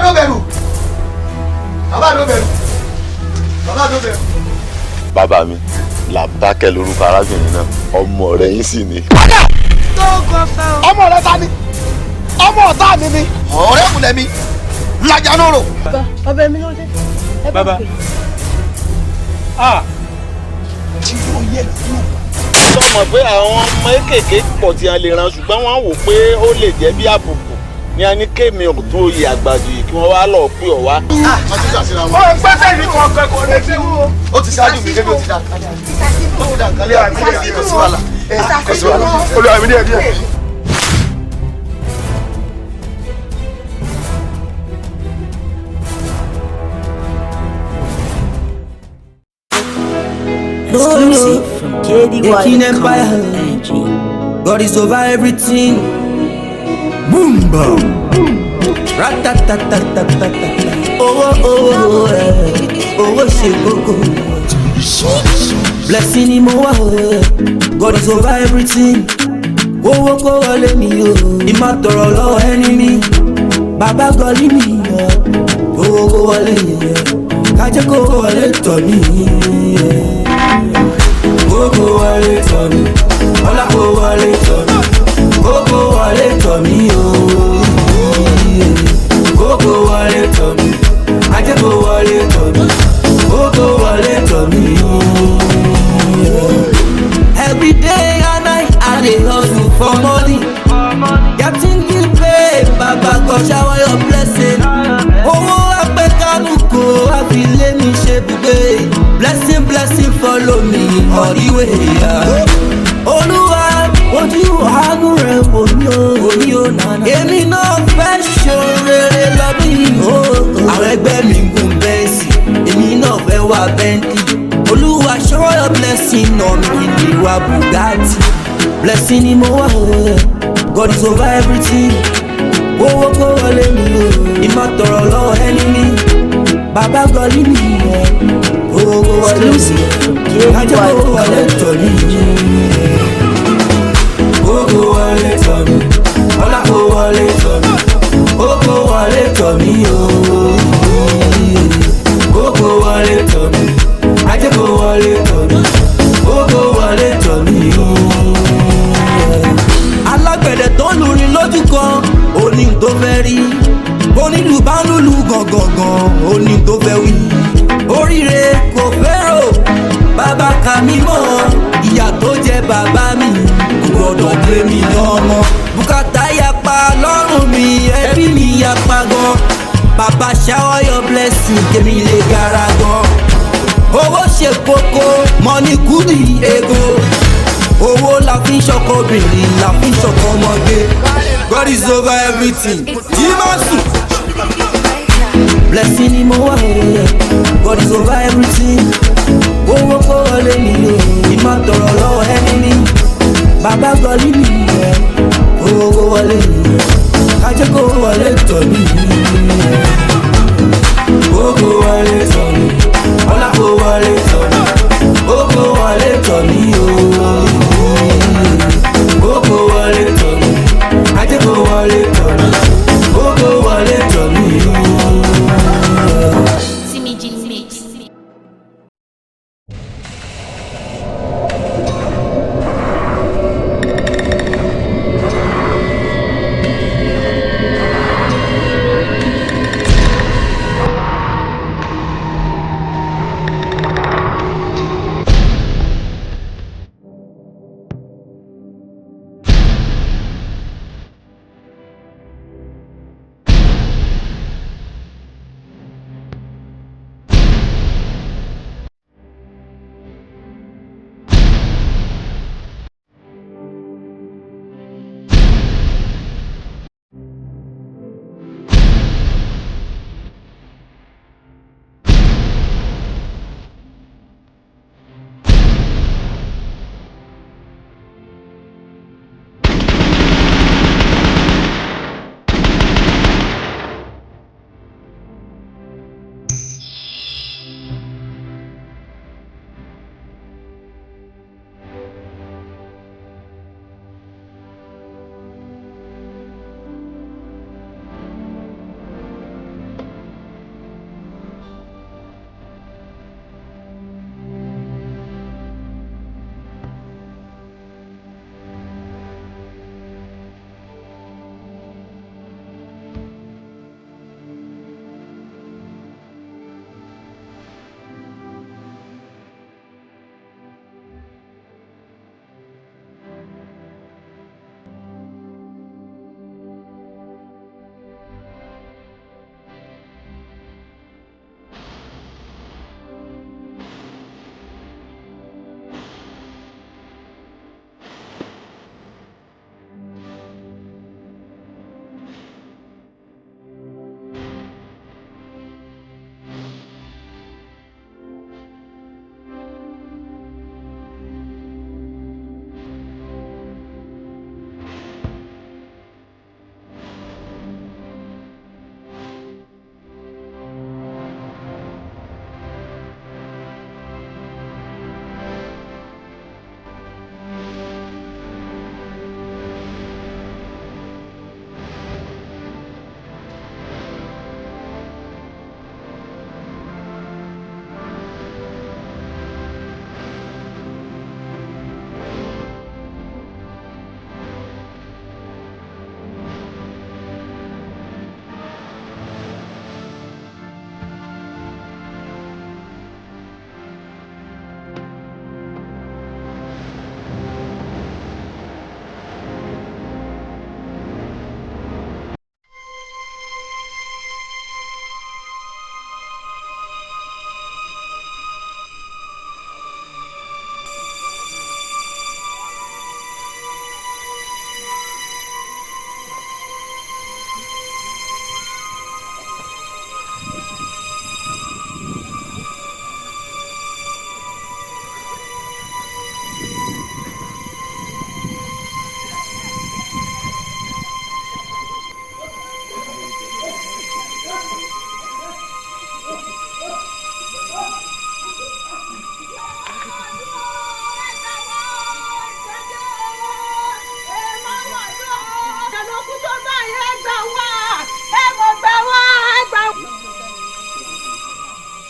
mi ò bẹ̀rù. Bàbá mi ò bẹ̀rù. Bàbá mi ò bẹ̀rù. Bàbá mi, Làbákẹ́ lorúkọ arábìnrin náà, ọmọ rẹ̀ yín sì ni. Padà! Ọmọ rẹ ta ni? Ọmọ ọ̀tá mi ni. Ọ̀rẹ́ kùlẹ̀ mi, lajà lóró. Bàbá mi ló dé. Bàbá. Ah! Tí yóò yẹ lóru. Sọ mọ̀ pé àwọn ọmọ kéékèèké pọ̀ tí a lè ran, ṣùgbọ́n wọ́n wò pé ó lè jẹ́ bí àbùkù ní a ní kémi ọ̀tún oyè àgbàdo yìí kí wọ́n wá lọ pé ọ̀ wá. Ó ń gbẹ́sẹ̀ ní kọ̀ọ̀kan kò lè ṣe wúwo. Ó ti ṣáájú mi débi ó ti dà. Ó ti dà kálí àmì kò sí wàhálà. Kò sí wàhálà. Olúwa mi díẹ̀ díẹ̀. Exclusive from King Empire. KDY.com.ng. God is over everything. Boom, boom. Ratatatatata. Owó, owó, eh. Owó ṣe kókó. Blessing ni mo wá o. God is over everything. Owó kó wọlé mi o. Ìmá tọrọ lọ́wọ́ ẹni mi. Bàbá gọlí mi o. Owó kó wọlé mi o. Kájẹ́ kó wọlé tọ̀ mí. Kókó wọlé tọ̀ mí. Ọlá kó wọlé tọ̀ mí. Kókó wọlé tọ̀ mí o. Kókó wọlé tọ̀ mí. Ajé kó wọlé tọ̀ mí. Kókó wọlé tọ̀ mí o. Every day and night I dey hustle for money. Getting the pay, Baba God shower your blessing. Owó apẹ̀kánú kò àfi lé mi ṣe bùgbé. Blessing, blessing follow me all the way. Olúwa ojú àánú rẹ̀ wò mí o. Èmi náà fẹ́ ṣorere lọ́dún yìí o. Àwọn ẹgbẹ́ mi ń gun Bẹ́ǹsì, èmi náà fẹ́ wá Bentley. Olúwa shower your blessing on me kí n lè wá Bugatti. Blessing ni mo wá o. God is over everything. Owó kó wọlé mi o. Ìmá tọrọ lọ́wọ́ ẹni mi. Bàbá gọlí mi o. Owó kó wọlé mi. Exclusive from Kájọ́ kó wọlé tọ̀ mí. Kókó wọlé tọ̀ mí. Ọlá kó wọlé tọ̀ mí. Kókó wọlé tọ̀ mí o. Kókó wọlé tọ̀ mí. Ajé kó wọlé tọ̀ mí. Kókó wọlé tọ̀ mí o. Alágbẹ̀dẹ tó ń lurin lójú kan, ó ní tó fẹ́ rí. Onílù bá ń lùlù gàngàngàn, ó ní tó fẹ́ wí. Oríire kò fẹ́rò, bàbá kà mí mọ́. Ìyà tó jẹ bàbá mi, kò gbọ́dọ̀ gbé mi lọ́mọ. Bùkátà yapa lọ́rùn mi, ẹbí mi yapa gan. Bàbá shower your blessing, kémi lè gara gan. Owó ṣe kókó, money kúrì ego. Owó la fi ń ṣọkọ obìnrin, la fi ń ṣọkọ ọmọge. God is over everything. Jímọ̀sùn. Blessing ni mo wá o. God is over everything. Owó kó wọlé mi o. Ìmá tọrọ lọ́wọ́ ẹni mi. Bàbá gọlí mi o. Owó kó wọlé mi o. Kájẹ́ kó wọlé tọ̀ mí. Kókó wọlé tọ̀ mí. Ọlá kó wọlé tọ̀ mí. Kókó wọlé tọ̀ mí o. Kókó wọlé tọ̀ mí. Ajé kó wọlé tọ̀ mí. Kókó wọlé tọ̀ mí o. Timmy G Mix.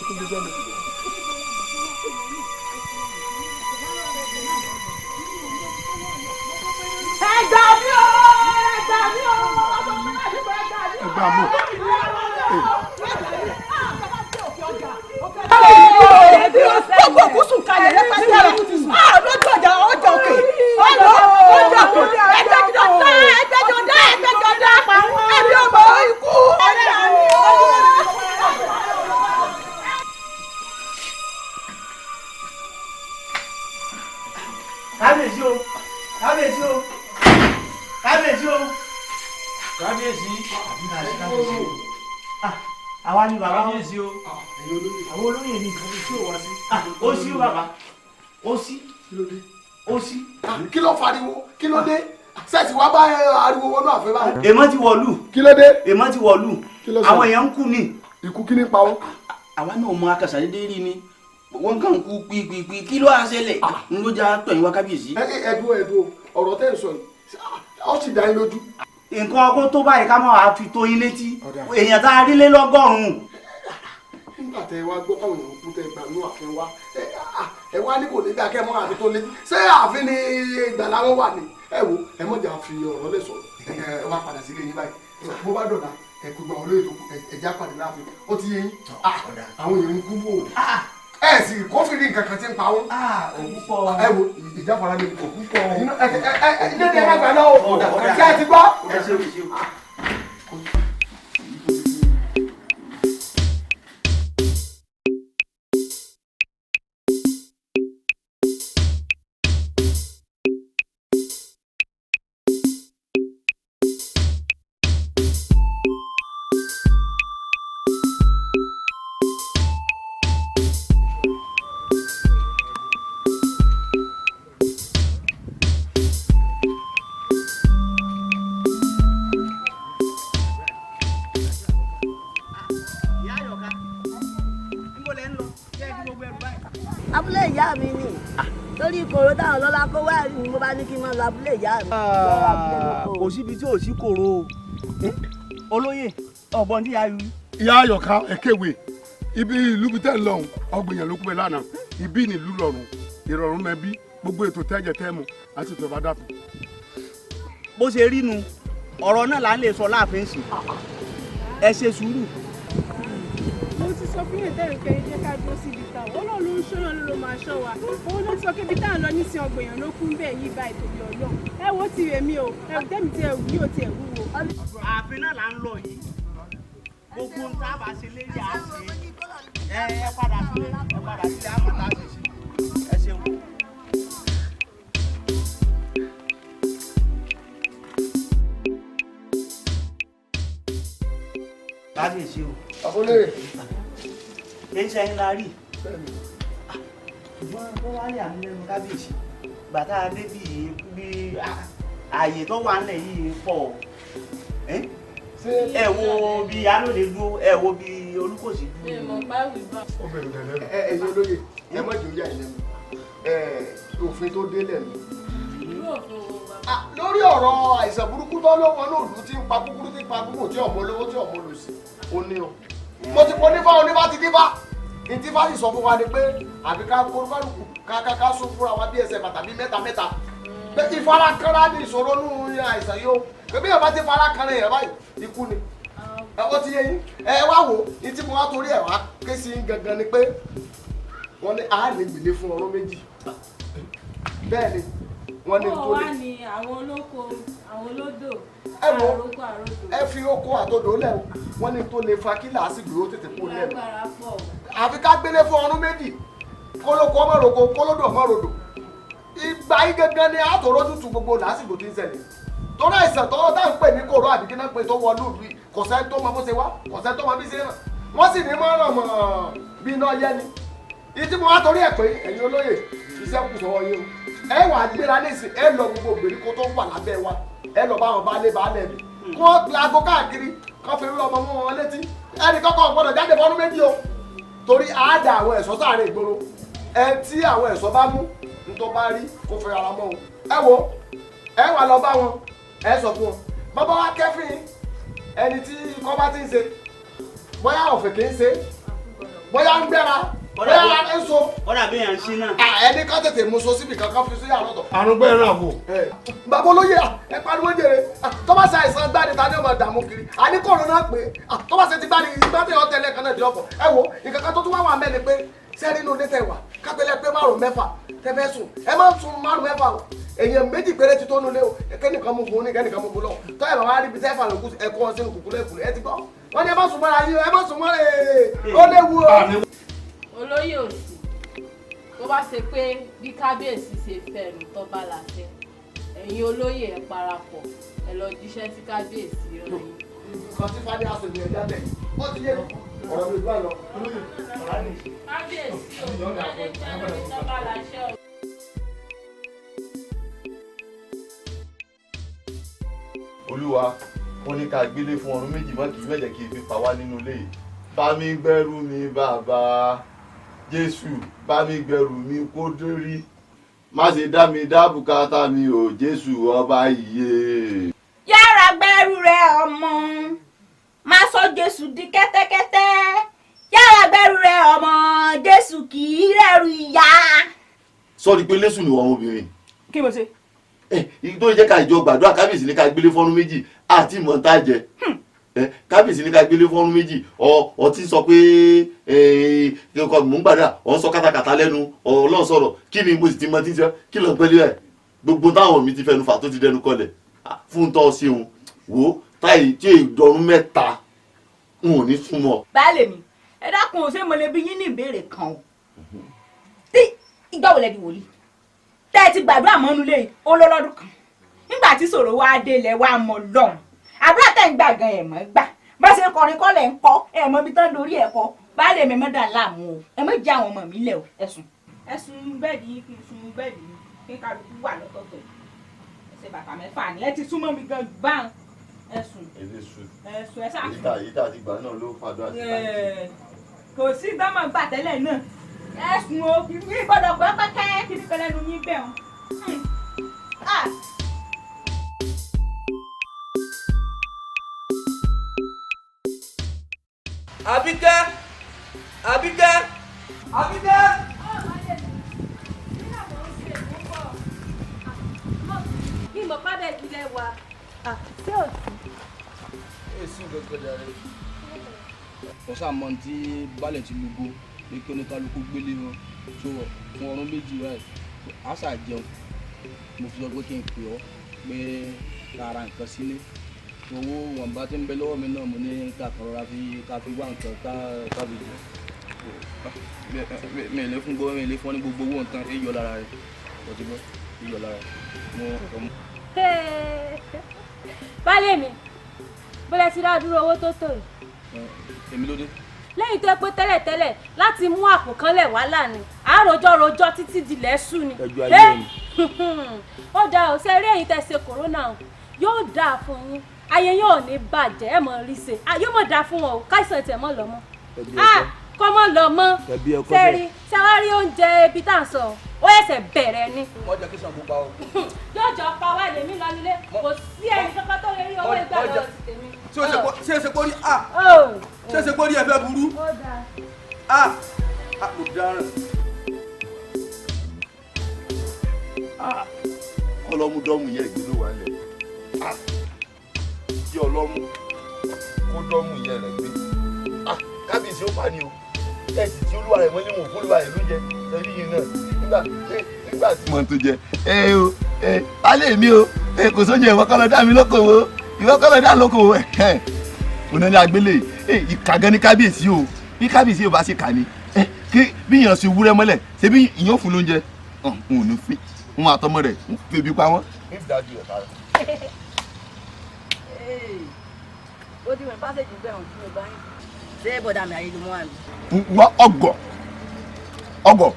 Tún gbé sẹ́nu. Ẹ gbà mí o, ẹ gbà mí o, Ẹ gbà mú. Gbogbo òkú sùn kalẹ̀ lẹ́pẹ́sẹ̀ rẹ̀. Lójú ọjà ọjà òkè. Ọjà ọjà òkè. Ẹgbẹ́jọ dá, ẹgbẹ́jọ dá, ẹgbẹ́jọ dá. Ẹbí ọmọ ikú. Kábíyèsí o, kábíyèsí o, kábíyèsí o. Kábíyèsí. Kábíyèsí o. Àwa ni bàbá. Kábíyèsí o. Àwọn olóyè ni. Ó sí o bàbá. Ó sí. Ó sí. Kí ló fariwo? Kí ló dé? Sẹ́ẹ̀sì wá bá ariwo wọnú àfẹ́ báyìí. Èmọ́ ti wọ̀lú. Kí ló dé? Èmọ́ ti wọ̀lú. Àwọn èèyàn ń kú ni. Ikú kí ni pa wọ́n? Àwa náà mọ akásàdédé rí ni. Wọ́n kàn ń kú pípípí. Kí ló á ṣẹlẹ̀? N ló já tọ̀yìn wá kábíyèsí. Ẹ dúró ẹ dúró, ọ̀rọ̀ tẹ́ ń sọ yìí, ó sì dá yín lójú. Nǹkan ọkọ tó báyìí ká máa fi tó yín létí. Èèyàn tá a rí lé lọ́gọ́rùn-ún. Nígbà tẹ wá gbọ́ káwọn èèyàn kú tẹ gbà nú àfin wá, ẹ wá ní kò ní dákẹ́ mọ́ àfi tó létí. Ṣé àfin ni ìgbàlá wọn wà ní? Ẹ wo, ẹ mọ̀jà fi ọ̀rọ̀ lẹ̀ sọ̀rọ̀. Ẹ wá padà sílé yín báyìí. Bó bá dọ̀la, ẹ kó gba olóyè tó kù, ẹ já padà láàfin. Ó ti yé yín. Àwọn èèyàn ń kú wò. Ẹ sì kófìrí nǹkan kan tí ń pa wọ́n. Ẹ wo, ìjáfara lè òkú pọ̀. Ilé ni ẹ má gbà náà o. Ṣé ẹ ti gbọ́? Abúlé ìyá mi ni torí kòró táwọn lọ́lá kó wá ni mo bá ní kí n máa lọ abúlé ìyá mi. Kò síbi tí ò sí kòró o. Olóyè ọ̀bọ̀n tí a yù. Ìyá Àyọ̀ká ẹ̀kẹ́wé ibi ìlú bíi tẹ́ ń lọ́hùn ọgbìyàn ló kú bẹ́ẹ̀ lánàá ibi nílùú lọ́rùn ìrọ̀rùn mẹ́bí gbogbo ètò tẹ́jẹ̀ tẹ́mu àti ètò ìbá dàpọ̀. Bó ṣe rí nu ọ̀rọ̀ náà là ń lè sọ láàfin sí, ẹ ṣe sùúrù. Mo ti sọ fún yẹn tẹ́lẹ̀ pé jẹ́ ká dúró síbi táwọn Ọlọ́run ló ń ṣọ́nà ló máa ṣọ́ wa. Òun ló ti sọ pé ibi táwọn lọ nísìnyí ọgbọ̀n èèyàn ló kún bẹ́ẹ̀ yí báyìí torí Ọlọ́run. Ẹ wo ti rèmi o, ẹrù tẹ́mi tí ẹrù yìí ò tiẹ̀ wúwo. Ààfin náà là ń lọ yìí, gbogbo ń tá a bá ṣe léyà á ṣe. Ẹ padà sílé, ẹ padà sílé, á mọ̀ tá a ṣe sí. Ẹ ṣeun. Kábíyèsí o. Àbólé. Kì í ṣe ẹyin la rí. Ṣùgbọ́n tó wá yà mí lẹ́nu kábíyèsí. Bàtà débì bí ààyè tó wà nílẹ̀ yìí pọ̀. Ẹ wo bí Alóde dúró, ẹ wo bí Olúkòsí dúró. Ẹ ẹ̀yin olóyè, ẹ má jò yà ìlẹ́nu. Òfin tó délẹ̀ mi. Lórí ọ̀rọ̀ àìsàn burúkú tó lọ́wọ́ lóòlù tí ń pa kúkúrú tí ń pa kúkúrú tí ọ̀mọ olówó tí ọ̀mọ olòṣì ó ní o. Mo ti pọ̀ nífà onífà ti dífà. Ní tí fásì sọ fún wa ni pé àbí ká kórúkálùkù ká sún fúnra wa bí ẹsẹ̀ bàtà bí mẹ́ta mẹ́ta. Pé ìfarakánra ní ìṣòro nù àìsàn yìí o. Pé bí ọba ti farakánra yẹn báyìí ikú ni. Ó ti yé yín. Ẹ wá wò ní tí mo wá torí ẹ̀ wá ké sí gangan ni pé wọ́n ní a lè gbèlé fún ọ̀rọ̀ méjì. Bẹ́ẹ̀ ni wọ́n ní tó lè. Wọ́n wá ní àwọn olóko, àwọn olódò, àròkọ àròdò. Ẹ fi oko àtodò lẹ̀ o, wọ́n ní tó lè fa kí làásìgbò ó tètè kó lẹ́nu. Àfi ká gbélé fún ọdún méjì, kólóko ọmọ roko, kólódò ọmọ rodò. Ìgbà yìí gangan ni àtòrò tútù gbogbo làásìgbò ti ń ṣẹlẹ̀. Torí àìsàn tọ́wọ́ tá à ń pè ní kòró àbí kí náà pè tó wọ lóòlù yìí, kò sẹ́ni tó mọ bó ṣe wá, kò sẹ́ni tó mọ bí ṣe ràn. Wọ́n sì ní mọ́ràn mọ́ bí iná yẹ́ ni. Ìtí mo wá torí ẹ̀ pé ẹ̀yin olóyè iṣẹ́ kù sọ́wọ́ yín o. Ẹ wà gbéra nísìn, ẹ lọ gbogbo ìgbèríko tó wà lábẹ́ wa, ẹ lọ bá wọn baálé baálé mi kí wọ́n laago káàkiri kán fi rú ọmọ mú wọn létí. Ẹnì kọ́kọ́ gbọ́dọ̀ jáde fọ́nú méjì o, torí àádá àwọn ẹ̀ṣọ́ sáàrin ìgboro. Ẹ tí àwọn ẹ̀ṣọ́ bá mú ntọ́ bá rí kó fẹ́ ara mọ́ o. Ẹ wo, ẹ wà lọ bá wọn, ẹ sọ fún wọn bàbá wa kẹ́fìn ẹni tí ikọ́ bá ti ń ṣe, bóyá ọ̀fẹ́ kì í ṣe, Bóyá ń gbéra bóyá ń so. Kọ́dà bí yàn ń sí náà. Ẹni ká tètè mú so síbi kankan fi sí yàrá ọ̀tọ̀. Àrùn gbẹ́ràn wò. Bàbá olóyè ẹ pariwo jèrè tó bá ṣe àìsàn gbáni ta ni ó máa dààmú kiri àní kòrónà pé tó bá ṣe ti gbáni ìgbà tí yọ tẹ́lẹ̀ kan náà di ọ̀pọ̀. Ẹ wo ìkankan tó tún wá wà mẹ́ni pé ṣé nínú ilé tẹ wà kápẹ́lẹ́ pé 5 mẹ́fà tẹ fẹ́ sùn ẹ má sùn 5 mẹ́fà o èèyàn 2 péré ti tó nulẹ̀ o kẹ́nìkan mú gun ní kẹ́nìkan mú gun lọ tọ́ ẹ̀ bá wá rí ibi tẹ́fà lókù ẹ kó wọn sínú kùkú lẹ́kùn ẹ ti gbọ́ wọ́n ní ẹ má sùn mọ́ra yín ẹ má sùn mọ́ra ee ó léwu o. Olóyè òsì tó bá ṣe pé bí kábíyèsí ṣe fẹ̀rù tó bá láṣẹ ẹ̀yin olóyè ẹ parapọ̀ ẹ lọ jíṣẹ́ sí kábíyèsí rẹ̀ yín. Nǹkan tí fadé aṣọ ìyẹn jáde ó ti yé ọ̀rọ̀ mi gbọ́ lọ. Kábíyèsí ò ní jẹ́ lórí tó bá láṣẹ o. Olúwa ó ní ká gbélé fún ọrùn méjì mọ́ kì í mẹ́jẹ̀ kí ebi pa wá nínú ilé yìí. Bá mi gbẹ́rù mi bàbá Jésù bá mi gbẹ́rù mi kó dórí má ṣe dá mi dá bùkátà mi ò Jésù ọba ìyè. Yára gbẹ́rù rẹ ọmọ má sọ Jésù di kẹ́tẹ́kẹ́tẹ́ yára gbẹ́rù rẹ ọmọ Jésù kì í rẹ́rù ìyá. Sọ́ọ́ni pé lẹ́sùn ni wọ́n obìnrin. Kí mo ṣe. Tó jẹ́ ká ìjọ gbàdúrà kábíyèsí ní ká gbélé fọ́nrún méjì àti ìmọ̀ tá a jẹ kábíyèsí ní ká gbélé fọ́nrún méjì ọtí sọ pé mò ń gbàdúrà ọ̀ ń sọ kátàkátà lẹ́nu Ọlọ́run sọ̀rọ̀ kí ni mo sì ti mọ tí ń sọ kí ló ń pẹ́lú ẹ̀ gbogbo táwọn mi ti fẹnu fà tó ti dẹnu kọlẹ̀ fún tọ́ ṣeun wò táyì tí ìdọ̀rún mẹ́ta n ò ní súnmọ́. Baálé mi ẹ dákun ò ṣe mo lè bi yín ní ìbéèrè kan o tí ìgbà wo lẹ di wòlíì tẹ́ ẹ ti gbàdúrà mọ́nú lé ó lọ́lọ́dún kan nígbà tí ṣòro wá délẹ̀ wá mọ̀ lọ́hùn àdúrà tẹ́ ń gbà gan ẹ̀ mọ́ gbà bá ṣe kọrin kọ́ lẹ̀ ń kọ́ ẹ̀ mọ́ ibi tán dorí ẹ̀ kọ́ baálé mi mọ́ dà láàmú o ẹ mọ́ jẹ́ àwọn ọmọ mi lẹ̀ o ẹ̀sùn. Ẹ̀sùn bẹ́ẹ̀dì yín kí n sun bẹ́ẹ̀dì yín kí n kálukú wà lọ́tọ̀ọ̀tọ̀ ẹsẹ̀ bàtà mẹ́fà ni ẹ ti súnmọ́ mi gan gbà ẹ̀sùn. Ẹ̀sùn ẹ sáà. Èyí tá a ti gbà náà ló fàdúrà sí báyìí. Kò sí gbọ́mọ̀ gbà tẹ́lẹ̀ náà ẹ̀sùn o kì í gbọ́dọ̀ gbọ́ pẹ́kẹ́ kí ní pẹ́lẹ́nu yín bẹ̀ ọ́n. Àbíkẹ́ Àbíkẹ́ Àbíkẹ́. Bí mo bá bẹ̀ jílẹ̀ wa ṣé ò sí. Èsì nǹkan jàre. Wọ́n ṣàmọ́ tí balẹ̀ ti lùgbò pé kí oníkálukú gbélé wọn tó wọ̀ fún ọrún méjì báyìí á ṣà jẹun mo fi sọ pé kí n pè ọ́ pé ká ra nǹkan sílé owó wọ̀nba tí ń bẹ lọ́wọ́ mi náà mo ní ká kàn rọra fi ká fi wá nǹkan ká fi jẹ mi ì lè fún gbọ́ mi ì lè fún ọ ní gbogbo owó nǹkan èyí yọ lára rẹ̀ ọtí gbọ́ èyí yọ lára rẹ̀ mo. Baálé mi bọ́lá ti dá dúró owó tó tó yìí. Èmi ló dé. Lẹ́yìn tó pé tẹ́lẹ̀tẹ́lẹ̀ láti mú àpò kan lẹ̀ wá lánàá àròjọ rojọ́ títí dilẹ̀ ṣú ni. Ẹjọ́ ayé mi. Ó dáa ò ṣe eré èyí tẹ́ ṣe kòrónà o yóò dáa fún yín ayé yóò ní bàjẹ́ ẹ̀ mọ̀ rí ṣe yóò mọ̀ dáa fún wọn o káìsàn tẹ̀ mọ́ lọ mọ́. Kọ́ mọ́ lọ mọ́ sẹ́rí sẹ́wárí oúnjẹ ibi tá à ń sọ ó ẹsẹ̀ bẹ̀rẹ̀ ni. Wọ́n jẹ́ kí Ṣàngó pa ọ. Yóò jọ pa wá lèmi lọ nílé kò sí ẹnì kankan tó lè rí owó ìgbà lọ́wọ́ ti tèmi. Ṣé ṣe pórí a ṣé ṣe pórí ẹ fẹ́ burú a a kò dáràn. Ọlọ́mú dọ́mù yẹ ìgbé ló wà lẹ̀ kí ọlọ́mú kó dọ́mù yẹ rẹ̀ gbé kábíyèsí ó pa ni o ẹ̀sì tí olúwa rẹ̀ mọ́lé wọn fún olúwa rẹ̀ ló jẹ ẹbí yìí náà nígbà tí mo tó jẹ ẹ o ẹ alẹ́ mi o ẹ kò sóúnjẹ ìwọ kọ́ lọ dá mi lókòwò ìwọ kọ́ lọ dá lókòwò ẹ ọ̀nà ní agbélé ẹ ìkà gan ní kábíyèsí o bí kábíyèsí o bá ṣe kà ní ẹ kí bí èèyàn ṣe wúrẹ́ mọ́lẹ̀ ṣe bí ìyàn fún lóúnjẹ n ò ní fi n àtọmọ rẹ̀ ń febi pa wọ́n. Ó ti wẹ̀ pásẹ̀jì bẹ́ẹ̀ hàn tí mo bá yín. Ṣé bọ̀dà mi ayé ló mọ́ àmì. Wọ́n ọgọ̀ ọgọ̀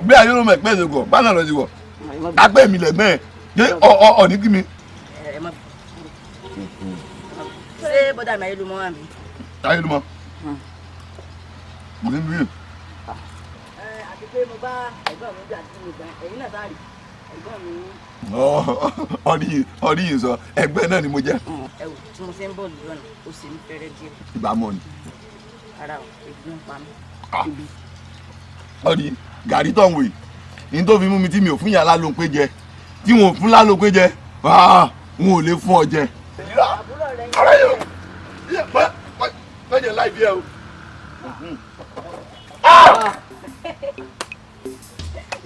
bí ayé ló mọ̀ ẹ̀pẹ́ ṣe gọ̀ bá náà lọ sí wọ̀ lápẹ́ mi lẹ̀gbẹ́ ẹ̀ ṣé ọ̀ ní kí mi. Ṣé bọ̀dà mi ayé ló mọ́ àmì. Ayé ló mọ́ mo ní bí. Àti pé mo bá ẹ̀gbọ́n mi gbà tí mo gbà ẹ̀yìn náà sáré ẹ̀gbọ́n mi. Ọ̀rí yìí sọ ẹgbẹ́ náà ni mo jẹ́. Ẹ wò tí mo ṣe ń bọ̀ lónìí ó sì ń fẹ́rẹ́ díẹ̀. Ìbámu ni. Ara ò ebi ń pa mí. Ọ̀rí gàrí tó ń wò yìí ní tó fi mú mi tí mi ò fún yàrá ló ń pé jẹ, tí wọn ò fún láló pé jẹ, n ò lè fún ọ jẹ. Ara yóò mọ̀jẹ̀ láì bí ẹ o.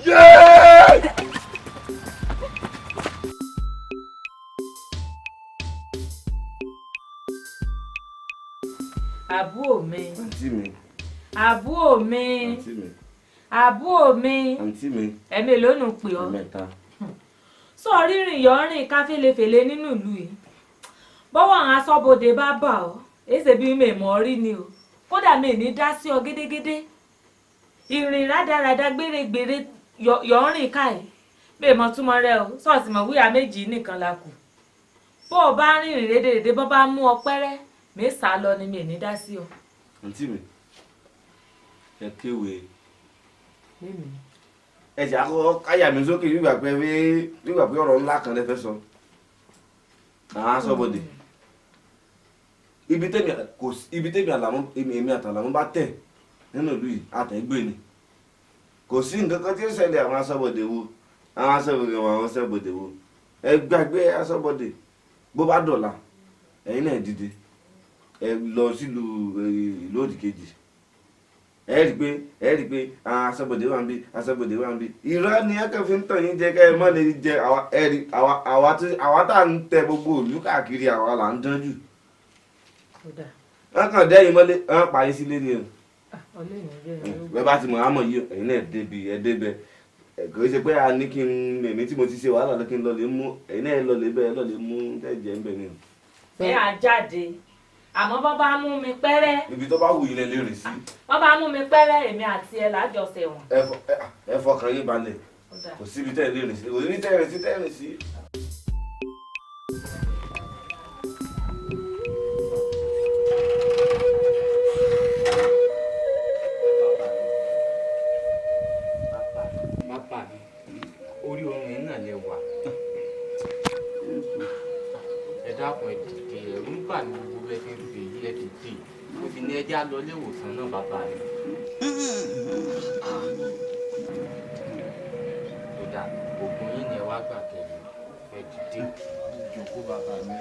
Yéé! Àbúrò mi. Àǹtí mi. Àbúrò mi. Àǹtí mi. Àbúrò mi. Àǹtí mi. Ẹ̀mí lónìí pè ọ́. Ẹ̀mẹ́ta. Sọ rírìn yọ̀ọ́rìn ká fèlèfèlè nínú ìlú yìí. Bọ́wọ́ àwọn aṣọ́bodè bá bà ọ́, èsè bí mi mọ̀ ọ́ rí ni o. Kódà mi ní dá sí ọ gédégédé. Ìrìn rádaràda gbèrègbèrè yọ̀ọ́rìn ká ẹ̀. Bẹ́ẹ̀ mọ túmọ̀ rẹ o, sọ́ọ̀sì mọ̀ wíyà méjì nìkan la kù. Bó o bá rìnrìn rédèrèdè bọ́ bá mú ọ pẹ́rẹ́, mi sá lọ ni mi ní dá sí ọ. Àǹtí mi, ẹ kéwèé. Ẹ ṣe àkọ́kọ́ káyà mi sókè nígbà pé ọ̀rọ̀ ńlá kan lẹ fẹ́ sọ. Àwọn aṣọ́bodè. Ibi tẹ́mi àlàmú èmi àtàlàmú bá tẹ̀ nínú ìlú yìí àtẹ̀gbé ni. Kò sí nǹkan kan tí ó ṣẹlẹ̀. Àwọn aṣọ́bodè wo, àwọn aṣọ́bodè wo, àwọn aṣọ́bodè wo. Ẹ gbàgbé aṣọ́bodè. Bó bá dọ̀la, ẹ̀yin náà dìde. Ẹ lọ sílùú ìlú òdì kejì. Ẹ rí pé aṣọ́bodè wà ń bí, aṣọ́bodè wà ń bí. Irọ́ ni ẹ kàn fi ń tàn yín jẹ kẹ́ ẹ mọ́ lè jẹ. Àwa tá à ń tẹ gbogbo ìlú káàkiri, àwa là ń dán jù. Wọ́n kàn dẹ́yìn mọ́lé, wọ́n pa yín sílé ni o. Bẹ́ẹ̀ bá ti mọ̀ àmọ̀ yìí, ẹ̀yin náà débi ẹ débẹ̀. Kò ṣe pé a ní kí n èmi tí mo ti ṣe wàhálà lọ kí n lọ lè mú ẹ̀yin náà lọ lè bẹ́ẹ̀ lọ lè mú tẹ̀jẹ̀ ń bẹ̀ ni o. Ẹ à jáde, àmọ́ bọ́ bá mú mi pẹ́rẹ́. Ibi tó bá wù yín lẹ lè rìn sí. Bọ́ bá mú mi pẹ́rẹ́, èmi àti ẹ lájọṣe wọn. Ẹ fọkàn yín balẹ̀, kò síbi tẹ́ ẹ lè rìn sí, kò síbi tẹ́ ẹ rìn sí tẹ́ ẹ rìn sí. Bàbá mi, orí oorun yìí náà lè wà. Ẹ dákun, ẹ dìde, ẹ̀rù ń bà mí gbogbo bẹ́ẹ̀ fi ń fi èyí. Ẹ dìde, mo sì ní ẹjẹ́ á lọ ilé ìwòsàn náà, bàbá mi. Kódà oògùn yín ni ẹ wá gbà tẹ̀lé. Ẹ dìde, jókòó bàbá mi.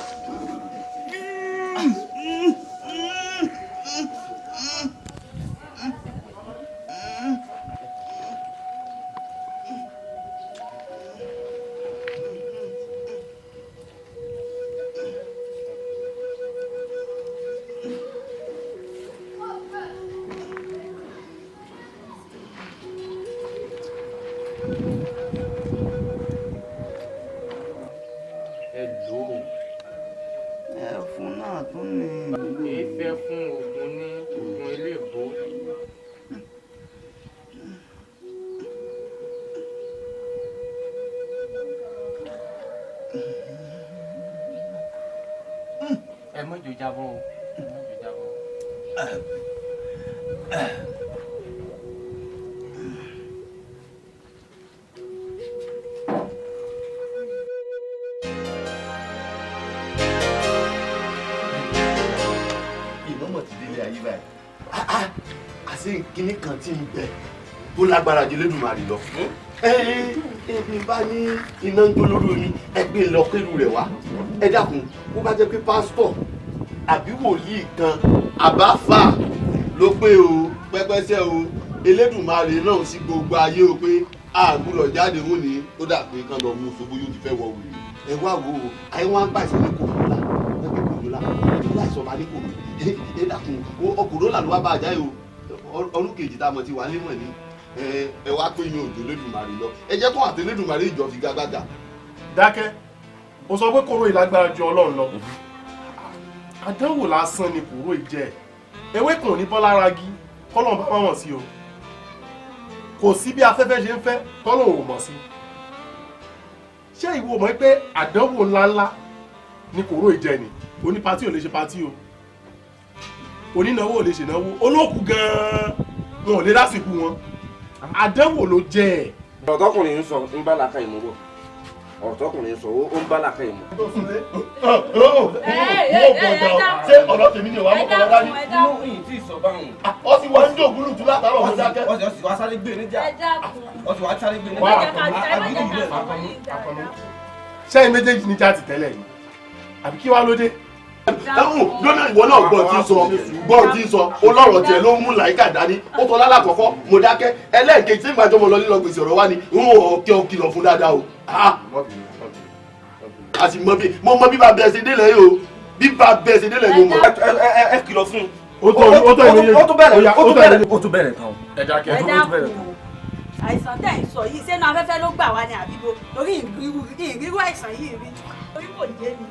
Ẹ lò ó. Ẹfun náà tún ní. Èyí fẹ́ fún oògùn ní oògùn eléèbó. Ẹ má jò jábọ́ o. Ẹ má jò jábọ́ o. Ìmọ̀mọ̀ ti délé ayé báyìí. Àṣé kinní kan tí ń bẹ tó lágbára ju Elédùmarè lọ. Ẹbí bá ní iná ń jó lórí omi, ẹgbẹ́ lọ kérú rẹ̀ wá. Ẹ dákun, bó bá jẹ́ pé pásítọ̀ àbí wòlíì kan àbáfà ló pé o pẹ́pẹ́sẹ́ o, Elédùmarè náà sí gbogbo ayé o pé a gbúdọ̀ jáde wọ́n ní ó dà pé kán lọ mú ṣubú yóò ti fẹ́ wọ wèrè. Ẹ wá wo ayé wọn á gbà ìṣẹ́ ní kòrólà, ẹgbẹ́ kòrólà, láìsọ̀ bá ní kòrò. Ẹ dákun, kòrólà ló wá bá àjá yìí o. Ọdún kejì tá a mọ̀ ti wà nímọ̀ ni ẹ wá pé yín òjò Elédùmarè lọ. Ẹ jẹ́ kó àti Elédùmarè ìjọ fi gágbága. Dákẹ́, o sọ pé kòró ìlágbára ju Ọlọ́run lọ. Àdánwò lásán ni kòró ìjẹ́. Ewé kan ò ní bọ́ lára igi, kọ́lọ́n bá wọ̀n sí o. Kò sí bí afẹ́fẹ́ ṣe ń fẹ́, kọ́lọ́n ò mọ̀ sí. Ṣé ìwọ mọ̀ pé àdánwò ńláńlá ni kòró ìjẹ́ ni? Oní patí ò lè ṣe patí o. Onínáwó ò lè ṣènáwó. Olókùú gan-an wọn ò lè lásìkò wọn. Àdánwò ló jẹ́ ẹ̀. Ọ̀rọ̀ tọkùnrin ń sọ ń bá làákà ìmúbọ̀. Ọ̀rọ̀ tọkùnrin sọ ó ń bá làákàyè mu. Ṣé ọ̀rọ̀ tèmi ni wàá mọ̀ kọ́ dání? Inú ìyìn tí ì sọ báwọn. Ó sì wá ń dògúlù tún látàárọ̀ mo dákẹ́. Ó sì wá sáré gbé níjà. Ó sì wá sáré gbé níjà. Sẹ́yìn méjèèjì ní jáde tẹ́lẹ̀ ni àbí kí wàá ló dé? Lọ́nà ìwọ náà gbọ́ tí ń sọ gbọ́ tí ń sọ olọ́rọ̀ tiẹ̀ ló mú làyíkà dání ó tọ́ lálàkọ́kọ́ mo dákẹ́ ẹlẹ́ẹ̀kejì tí ìgbàjọ́ mo lọ lílọ gbèsè ọ̀rọ̀ wá ni n ò kí ọ kìlọ̀ fún dáadáa o. A sì mọ bí mo mọ bí bá bẹ́ẹ̀ ṣe délẹ̀ yìí o bí bá bẹ́ẹ̀ ṣe délẹ̀ yìí mo mọ̀. Ẹ kìlọ̀ fún un. Ó tó ìwé Ó tún bẹ̀rẹ̀ ó tún bẹ̀rẹ̀ ó tún bẹ̀rẹ̀ tán. Ẹ dákẹ́. Ó tún bẹ̀rẹ̀ tán. Àìsàn tẹ̀ ń sọ yìí sẹ́nu afẹ́fẹ́ ló gbà wá ní àbíbo torí ìrírú àìsàn yìí rí torí kò yé mi.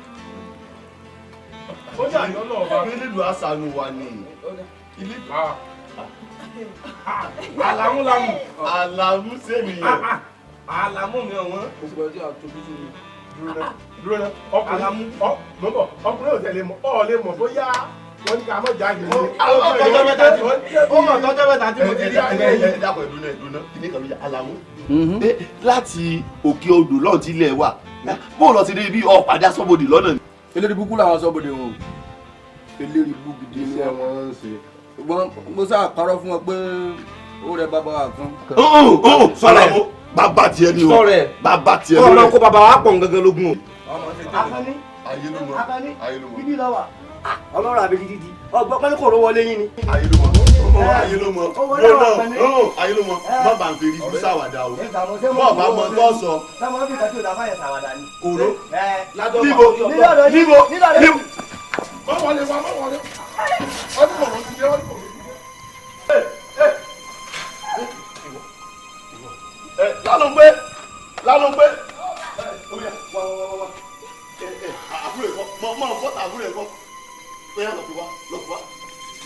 Ó yà yọ náà bá nílùú àṣàánú wa ni. Àlàmú làmù. Àlàmú sẹ́mi yẹn. Àlàmú mi ọ̀wọ́n. Gbogbo ẹjọ́ àtòbí tó mi. Dúró ná ọkùnrin mọ̀ ọkùnrin ò tẹ̀lé mọ̀ ọ́ lè mọ̀ bóyá wọ́n ní ká mọ̀ jáde ní. Ó mọ̀ tọ́jọ́ mẹ́ta tí mo ti rí àgbẹ̀ yìí. Ẹ dákun ẹ̀dùn náà ẹ̀dùn náà kìíní kan ló yẹ Àlàmú. Láti òkè odò lọ́ọ̀ tí ilẹ̀ wà bóun lọ ti rí bí ọ̀pàdé aṣọ́bodè lọ́nà ni. Eléri búkú làwọn aṣọ́bodè wọn o. Eléri bú gidi ni wọ́n ń ṣe. Ṣùgbọ́n mo sáà parọ́ fún wọn pé ó rẹ bàbá wa kan. Sọ̀rọ̀ mo bàbá tiẹ̀ ni o bàbá tiẹ̀ ni o. Kọ́ bàbá wa pọ̀ gangan lógún o. Akànní Akànní bíbí lọ wà ọlọ́run àbí dídí ọgbọ́n pẹ́lú kòró wọlé yín ni. Ayé ló mọ̀ ayé ló mọ̀ ayé ló mọ̀ má bàa fi rí sáwàdà o mọ̀ bá mọ̀ tó sọ. Sáwọn fi kàtí òdà fáyẹ̀ sàwàdà ni. Kòró níbo níbo níbo. Má wọlé wa má wọlé ọdún kòró ti dé ọdún kòró ti dé. Lálọ́gbé Lálọ́gbé wá wá wá wá àbúrò ẹ̀kọ́ mọ mọ fọ́tà àbúrò ẹ̀kọ́ bóyá lọ́pọ̀ wá lọ́pọ̀ wá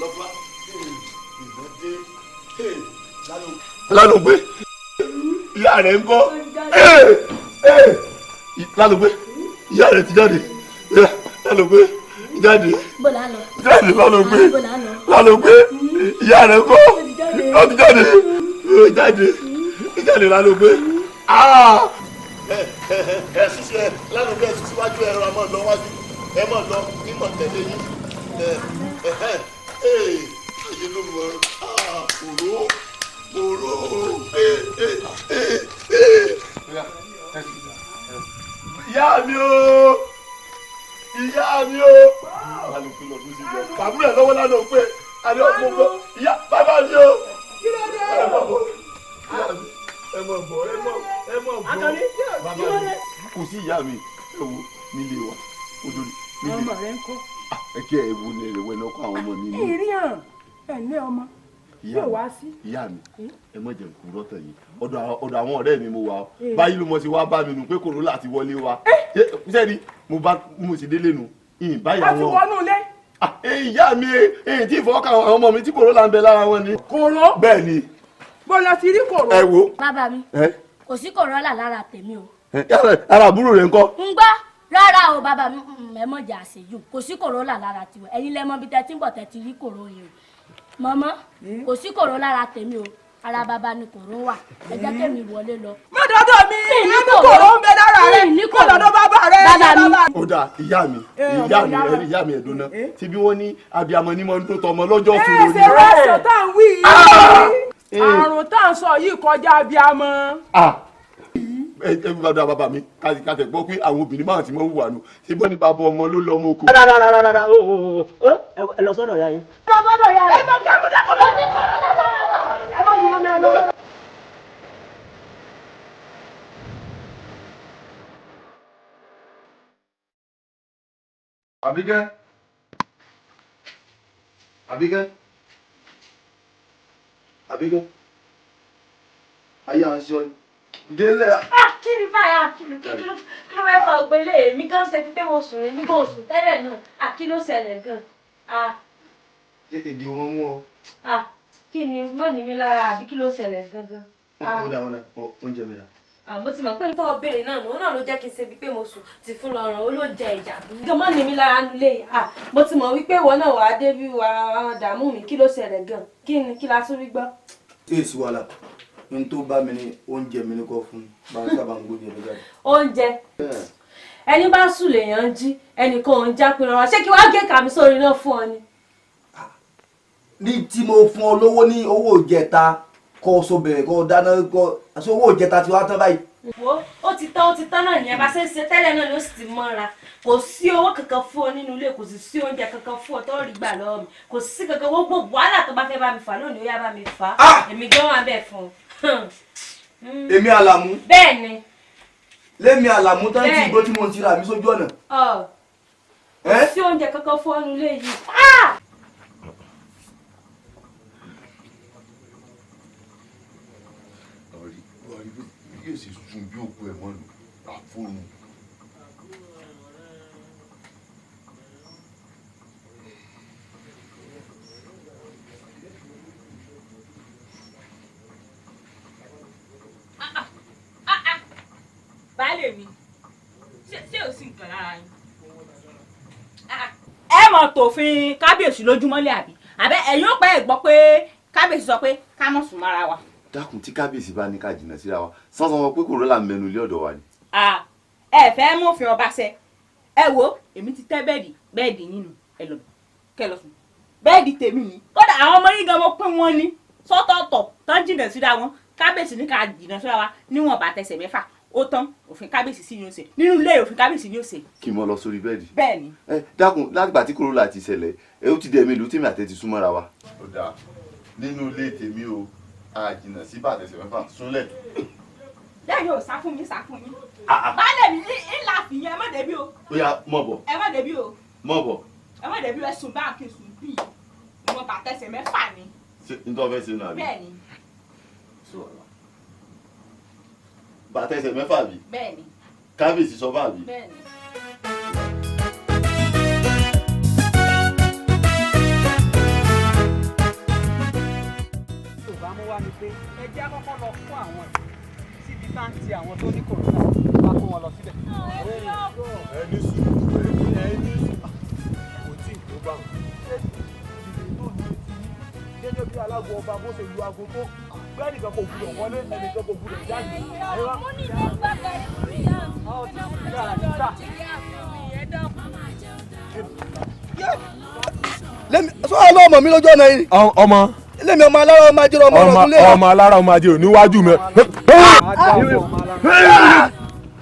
lọ́pọ̀ wá ìbọn dé Lálọ́gbé ìyá rẹ̀ ń kọ́ Lálọ́gbé ìyá rẹ̀ ti jáde Lálọ́gbé jáde jáde Lálọ́gbé Lálọ́gbé ìyá rẹ̀ ń kọ́ ó ti jáde jáde jáde Lálọ́gbé. Ẹ ṣíṣe Lálọ́gbé ẹ ṣíṣe wájú ẹ rọ mọ́ lọ wájú ẹ mọ̀ lọ mímọ̀ tẹ̀lé yín ẹ ẹ ẹ ayé ló mọ òró òró ẹ ẹ ẹ ẹ. Ìyá mi o ìyá mi o alùpùpù lọ sí ìjọ bàbúrò ẹ lọ́wọ́ lánàá pé àlẹ́ ọ̀pọ̀ ìyá bàbá mi o. Ẹ mọ̀ bọ̀ ẹ mọ̀ bọ̀ ẹ mọ̀ bọ̀ bàbá mi kò sí ìyá mi ẹ wo nílé wa odori nílé. Ọmọ rẹ ń kọ́. Ẹ kí ẹ wo ni ẹwẹ náà kọ àwọn ọmọ mi ní. Ìrí hàn ẹ ní ọmọ yóò wá sí. Ìyá mi ẹ má jẹ́ kú rọ́tàn yìí ọ̀dọ̀ àwọn ọ̀rẹ́ mi mo wà ó báyìí ló mọ̀ sí wá bá mi nù pé kòrólà ti wọlé wa sẹ́ni mo bá mo sì délé nu ìyìn báyìí A ti àwọn. wọnú ilé. Ìyá mi èyí tí ìfọwọ́kà àwọn ọmọ mi tí kòrólà ń bẹ lára wọn ni. Kòró. Bẹ́ẹ̀ ni. Bó lọ ti rí kòró. Ẹ wo. Bàbá mi kò sí kòrólà lára tèmi o. Ara àbúrò rẹ̀ ńkọ́. Ń gbọ́ rárá o bàbá mi ẹ mọ̀ jà àṣejù kò sí kòrólà lára tiwọn ẹ̀yin lẹ mọ̀ bí tẹ́ ti ń bọ̀ tẹ́ ti rí kòró yìí o. Mọ̀mọ́ kò sí kòró lára tèmi o ara bàbá ni kòró wà ẹ jẹ́ kémi wọlé lọ. Má dọ́dọ̀ mi inú kòró ń bẹ lára rẹ má dọ́dọ̀ bàbá rẹ bàbá mi. Ó dáa ìyá mi ìyá mi ìyá mi ẹ̀dùn náà tí bí wọ́n ní abiyamọ ní mọ́ ń tó tọmọ lọ́jọ́ Ẹ fún ṣe rẹ́sọ̀ tá à ń wí yìí àrùn tá à ń sọ yìí kọjá abiyamọ. Ẹ bàbá bàbá mi ká tẹ̀ gbọ́ pé àwọn obìnrin máa ti mọ́ wùwà nù ṣé bọ́ ní bàbá ọmọ ló lọ́mọ oko. Rárá rárá rárá o ẹ lọ sọ́dọ̀ ìyá yín. Lọ sọ́dọ̀ ìyá rẹ̀. Ẹ má yí wọn mẹ́rin lọ. Àbíkẹ́ Àbíkẹ́ Àbíkẹ́ ayé à ń ṣe ọ délẹ̀. Kí ni báyà kí ló fẹ́ fa ògbélé èmi gan ṣe pé mo sùn ní kò sùn tẹ́lẹ̀ náà kí ló ṣẹlẹ̀ gan. Tètè di wọn mú ọ. Kí ni mọ́ ní mi lára àbí kí ló ṣẹlẹ̀ gangan. Ó dà ó dà oúnjẹ mi dà. Mo ti mọ̀ pé nípa ọbẹ̀rẹ̀ náà òun náà ló jẹ́ kí n ṣe bíi pé mo sùn ti fún lọ́rùn ó ló jẹ ìjà. Gan mọ́ ní mi lára nulẹ̀ mo ti mọ̀ wípé ìwọ náà wàá dé bí wàá dààmú mi kí ló ṣẹlẹ̀ gan kí ni kí la tún rí gbọ́. Tí èsì wàhálà N tó bá mi ní oúnjẹ mi ní kọ́ fún bá a sábà ń gbóúnjẹ mi jáde. Oúnjẹ ẹni bá sùn lèèyàn ń jí, ẹnìkan ò ń já pé rọra. Ṣé kí wàá gé kàmí sórí náà fún ọ ni. Ní tí mo fún ọ lówó ní owó ìjẹta kó o so bẹ̀rẹ̀ kó o dáná kó o ṣe owó ìjẹta tí wàá tán báyìí. Wo, ó ti tán náà nìyẹn. Bá ṣe ń ṣe tẹ́lẹ̀ náà ló sì ti mọ́ra. Kò sí owó kankan fún ọ nínú ilé, kò sì sí oúnjẹ kankan fún ọ tó rí gbà lọ́wọ́ mi, kò sí kankan. Gbogbo wàhálà tó bá fẹ́ bá mi fà lónìí, ó yá bá mi fà á, èmi gan wà bẹ́ẹ̀ fún ọ. Èmi Àlàmú. Bẹ́ẹ̀ ni. Lémi Àlàmú tán tí igbó tí mo ti rà mí sójú ọ̀nà. Kò sí oúnjẹ kankan fún ọ nínú ilé yìí. Yóò sì sun bí òkú ẹ̀ mọ́nu àfọ̀run. Baálé mi, ṣé ò sí nǹkan lára yín? Ẹ mọ̀ tòfin kábíyèsí lójúmọ́lẹ̀ àbí? Àbẹ́ ẹ̀yin ó pẹ́ ẹ̀ gbọ́ pé kábíyèsí sọ pé ká mọ̀ sùn mọ́ra wa. Dákun, tí kábíyèsí bá ní ká jìnnà síra wa, sánsán wọn pé kòrólà ń mẹnu ilé ọ̀dọ̀ wa ni. Ẹ fẹ́ mú òfin ọba ṣẹ. Ẹ wo, èmi ti tẹ́ bẹ́ẹ̀dì yín nù, ẹ lọ kẹ lọ sùn. Bẹ́ẹ̀dì tèmi ni. Kódà àwọn ọmọ yín gan mo pín wọn ní sọ́tọ̀ọ̀tọ̀ tán jìnnà síra wọn. Kábíyèsí ní ká jìnnà síra wa níwọ̀n bá tẹsẹ̀ mẹ́fà. Ó tán, òfin kábíyèsí sí ni ó ṣe. Nínú ilé òfin kábíyèsí ni ó ṣe. Kí n mọ lọ sórí bẹ́ẹ̀dì. Bẹ́ẹ̀ni. Ẹ dákun, látìgbà tí kòrólà ti ṣẹlẹ̀, ẹ ó ti dẹ̀ mélòó tèmi àtẹ ti súnmọ́ra wa. Ó dáa, nínú ilé tèmi o, a jìnnà sí bàtẹ̀sẹ̀ mẹ́fà súnlẹ̀. Lẹ́yìn ò sá fún mi, sá fún yín. Baálé mi ńlá fìyẹn, ẹ má débi o. Ó yá, mọ̀ bọ̀. Ẹ má débi o. Mọ̀ bọ̀. Ẹ má débi o, ẹ sùn bá kí n sùn bí ìwọ̀n bàtẹ̀sẹ̀ mẹ́fà ni. Ṣé n tó fẹ́ ṣe nù àbí? Bẹ́ẹ̀ni. Bàtẹ̀sẹ̀ mẹ́fà bí? Bẹ́ẹ̀ni. Kábíyèsí sọ bá bí? Bẹ́ẹ̀ni. Wá ni pé ẹ jẹ́ àkọ́kọ́ lọ fún àwọn síbi tá ń ti àwọn tó ní kòrónà wá kó wọn lọ síbẹ̀. Ẹni sùúrù, ẹni sùúrù, kò tí ì tó bá wọn. Ìdílé tó ní ti gẹ́gẹ́ bí alágo ọba bó ṣe lu aago tó pé ẹnìkan kò gbúdọ̀ wọlé, ẹnìkan kò gbúdọ̀ jáde. Mo ní ìlú gbàgbà ìyá mi. Sọ ọlọ́mọ mi lójú ọ̀nà yìí. Ọmọ lẹ́mi ọmọ alára ọmọ ajé ọmọ ọ̀rọ̀ kúnlẹ̀. Ọmọ alára ọmọ ajé níwájú mi.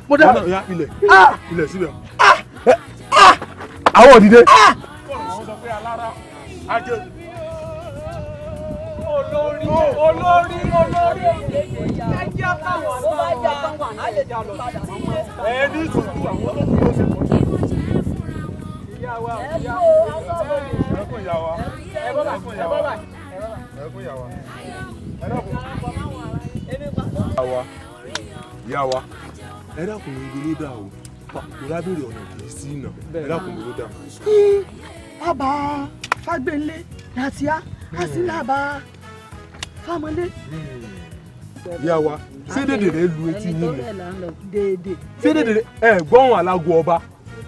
Mo dá. Ilẹ̀ ilẹ̀ síbẹ̀. Àwọn òdìdé. Olórí olórí olórí ẹjẹ́ àtàwọn àtàwọn àlejò àlọ́. Ẹ ní sùúrù, àwọn tó kú ló ṣe pọ̀ jù. Ìyá wa, ìyá wa, ẹkún ìyá wa, ẹkún ìyá wa, ẹkún ìyá wa, ẹ dákun. Ìyá wa, ẹ dákun, ibi ló dà o, kò lábẹ́rẹ́ ọ̀nà kì í sí ìnà, ẹ dákun, ibi ló dà. Bàbá Fágbélé láti á á sí làbá Fámọlé. Ìyá wa, ṣé dèdè rẹ lu etí yín ni? Dédé. Ṣé dèdè rẹ ẹ gbọ́hùn alágo ọba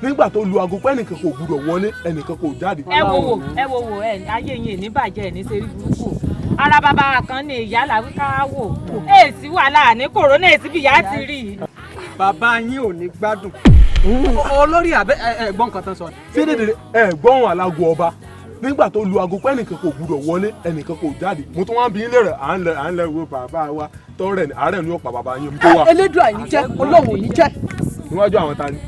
nígbà tó lu aago pé ẹnìkan kò gbúdọ̀ wọlé, ẹnìkan kò jáde. Ẹ wo wò, ẹ wo wò, ẹ ayé yín ní bàjẹ́, ní ṣe rí burúkú. Ara bàbá kan ní ìyá làwí ká wò, èsì wàhálà ní kòrónà, èsì bí ìyá ti rí i. Bàbá yín ò ní gbádùn. Olórí àbẹ ẹ̀gbọ́n kan tán sọ. Ṣé dèdè ẹ gbọ́hùn alágo ọba nígbà tó lu aago pé ẹnìkan kò gbúdọ̀ wọlé, ẹnìkan kò jáde? Mo tún wá ń bi ilé rẹ̀, à ń lẹ wo bàbá wa tọrẹ àárẹ̀ ní ọ̀pá bàbá yín tó wà. Elédùà ní jẹ́, Ọlọ́run ò ní jẹ́. Níwájú àwọn ta ni?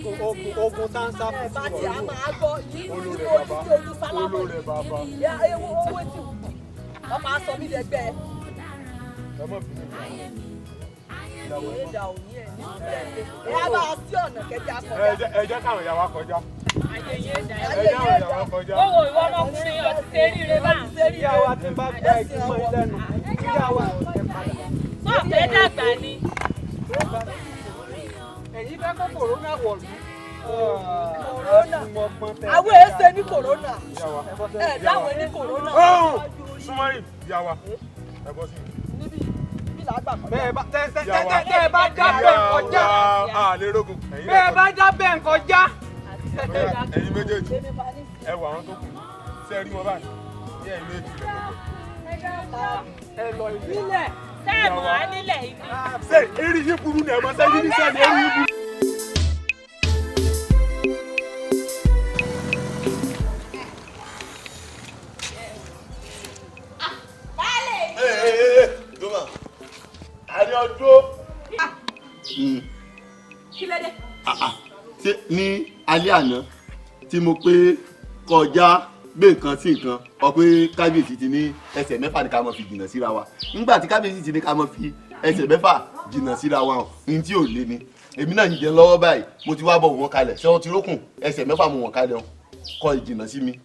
Ogun tá ń sá fún Bá ti a máa gbọ́ yìí Olórí ojú bàbá, ojú sálámù. Olórí bàbá. Owó tí wọ́n máa sọ mí lẹ́gbẹ́. Ẹ má bínú. Ìdá òní ẹ̀ ní ẹ̀ á bá a sí ọ̀nà kẹjá kọjá. Ẹ jẹ́ káwọn ìyá wa kọjá. Ẹ jẹ́ káwọn ìyá wa kọjá. Owó ìwọ ọmọkùnrin ọtí ṣe ríire bá. Ìyá wa ti bá gba igi mọ́ lẹ́nu. Ìyá wa ẹ padà. Sọ̀fẹ́ dàgbà ni. Ẹ̀yin fẹ́ kó kòrónà wọ̀lú. Kòrónà. Àwọn èsè ní kòrónà. Ẹ dáwọn ní kòrónà. Súnmọ́ ìyá wa, ẹ bọ́ sí mi. Bẹ́ẹ̀ bá tẹ́ ẹ bá dá bẹ́ẹ̀ kọjá. Bẹ́ẹ̀ bá dá bẹ́ẹ̀ kọjá. Ẹ̀yin méjèèjì, ẹ wọ àwọn tó kù, ṣe rí wọn báyìí ní ẹ̀yin méjì rẹ̀ pẹ̀pẹ̀. Ẹ lọ ìbílẹ̀. Sẹ́ẹ̀mù á nílẹ̀ yìí. Ṣé eré yín burú ni ẹ̀mọ́ sẹ́yìn ní sẹ́yìn eré yín burú. Kí ló dé? Ṣé ní alẹ́ àná tí mo pé kọjá gbé nǹkan sí nǹkan ọ pé kábíyèsí ti ní ẹsẹ̀ mẹ́fà ní ká máa fi jìnnà síra wa, nígbà tí kábíyèsí ti ní ká máa fi ẹsẹ̀ mẹ́fà jìnnà síra wa ní tí ò lé ni èmi náà ń jẹun lọ́wọ́ báyìí, mo ti wá bọ̀ wọ́n kalẹ̀ ṣé wọ́n ti rókùn ẹsẹ̀ mẹ́fà mo wọ̀n kalẹ̀ kọ́ ìjìnnà sí mi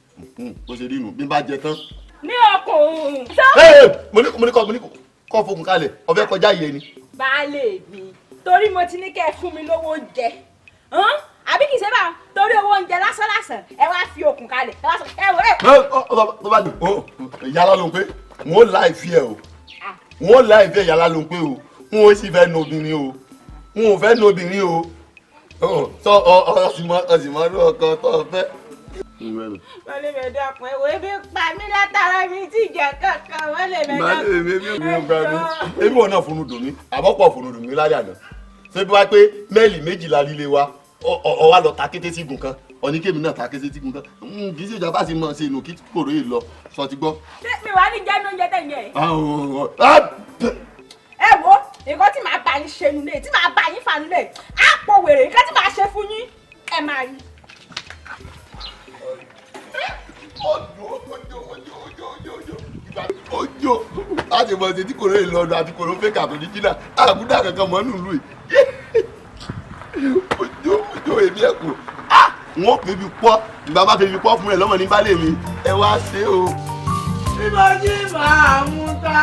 bó ṣe rí nù bí n bá jẹ tán. Ní ọkùnrin. Mo ní kọ́ fokùn kalẹ̀ ọbẹ̀ kọjá yẹ ni. Baálé mi, torí mo ti ní kẹ́ ẹ fún mi lówó oúnjẹ, àbí kì í ṣe bá torí owó oúnjẹ lásán lásán ẹ wá fi okùn kalẹ̀ ẹ wá sọ ẹ wọ ẹ. Tó bá dùn ó yàrá ló ń pé wọn ò láì fi ẹ o, wọn ò láì fi ẹ yàrá ló ń pé o, wọn ò sì fẹ́ nu obìnrin o, wọn ò fẹ́ nu obìnrin o, sọ ọ sì mọ ọdún ọkọ tó o fẹ́. Wọ́n lè mẹ́ dákun ẹ̀ wò ebi pa mí látara mi tí ìjà kankan wọ́n lè mẹ́ dákun. Ebi wọn náà funu dùn mí, àbọ̀pọ̀ funu dùn mí lálẹ́ àná. Ṣé bí wá pé mẹ́ẹ̀lì méjìlá líle wa ọ wá lọ ta kété sígun kan, ọ̀ní kémi náà ta kété sígun kan, kì í ṣe ìjọba sì mọ̀ ṣe inú kí kòró yìí lọ sọ ti gbọ́. Ṣé mi wàá ní jẹ́nu oúnjẹ tẹ̀ ń jẹ yìí? Ẹ wo nǹkan tí màá bá yín ṣe nulẹ̀, tí màá bá yín fà nulẹ̀, á pọ̀ wèrè, nǹkan tí màá ṣe fún yín ẹ máa rí. Ojo láti mọ̀ ṣe tí kòró yìí lọ́dọ̀ àti kòró fẹ́ kàtó ní jìnnà àbúdá kankan mọ́ nùlù yìí. Ojo ojo èmi ẹ̀ kù wọ́n fi mi pọ́ ìgbà bá fi mi pọ́ fún ẹ lọ́mọ ní baálé mi ẹ wá ṣe o. Bí mo jí màá mú ta,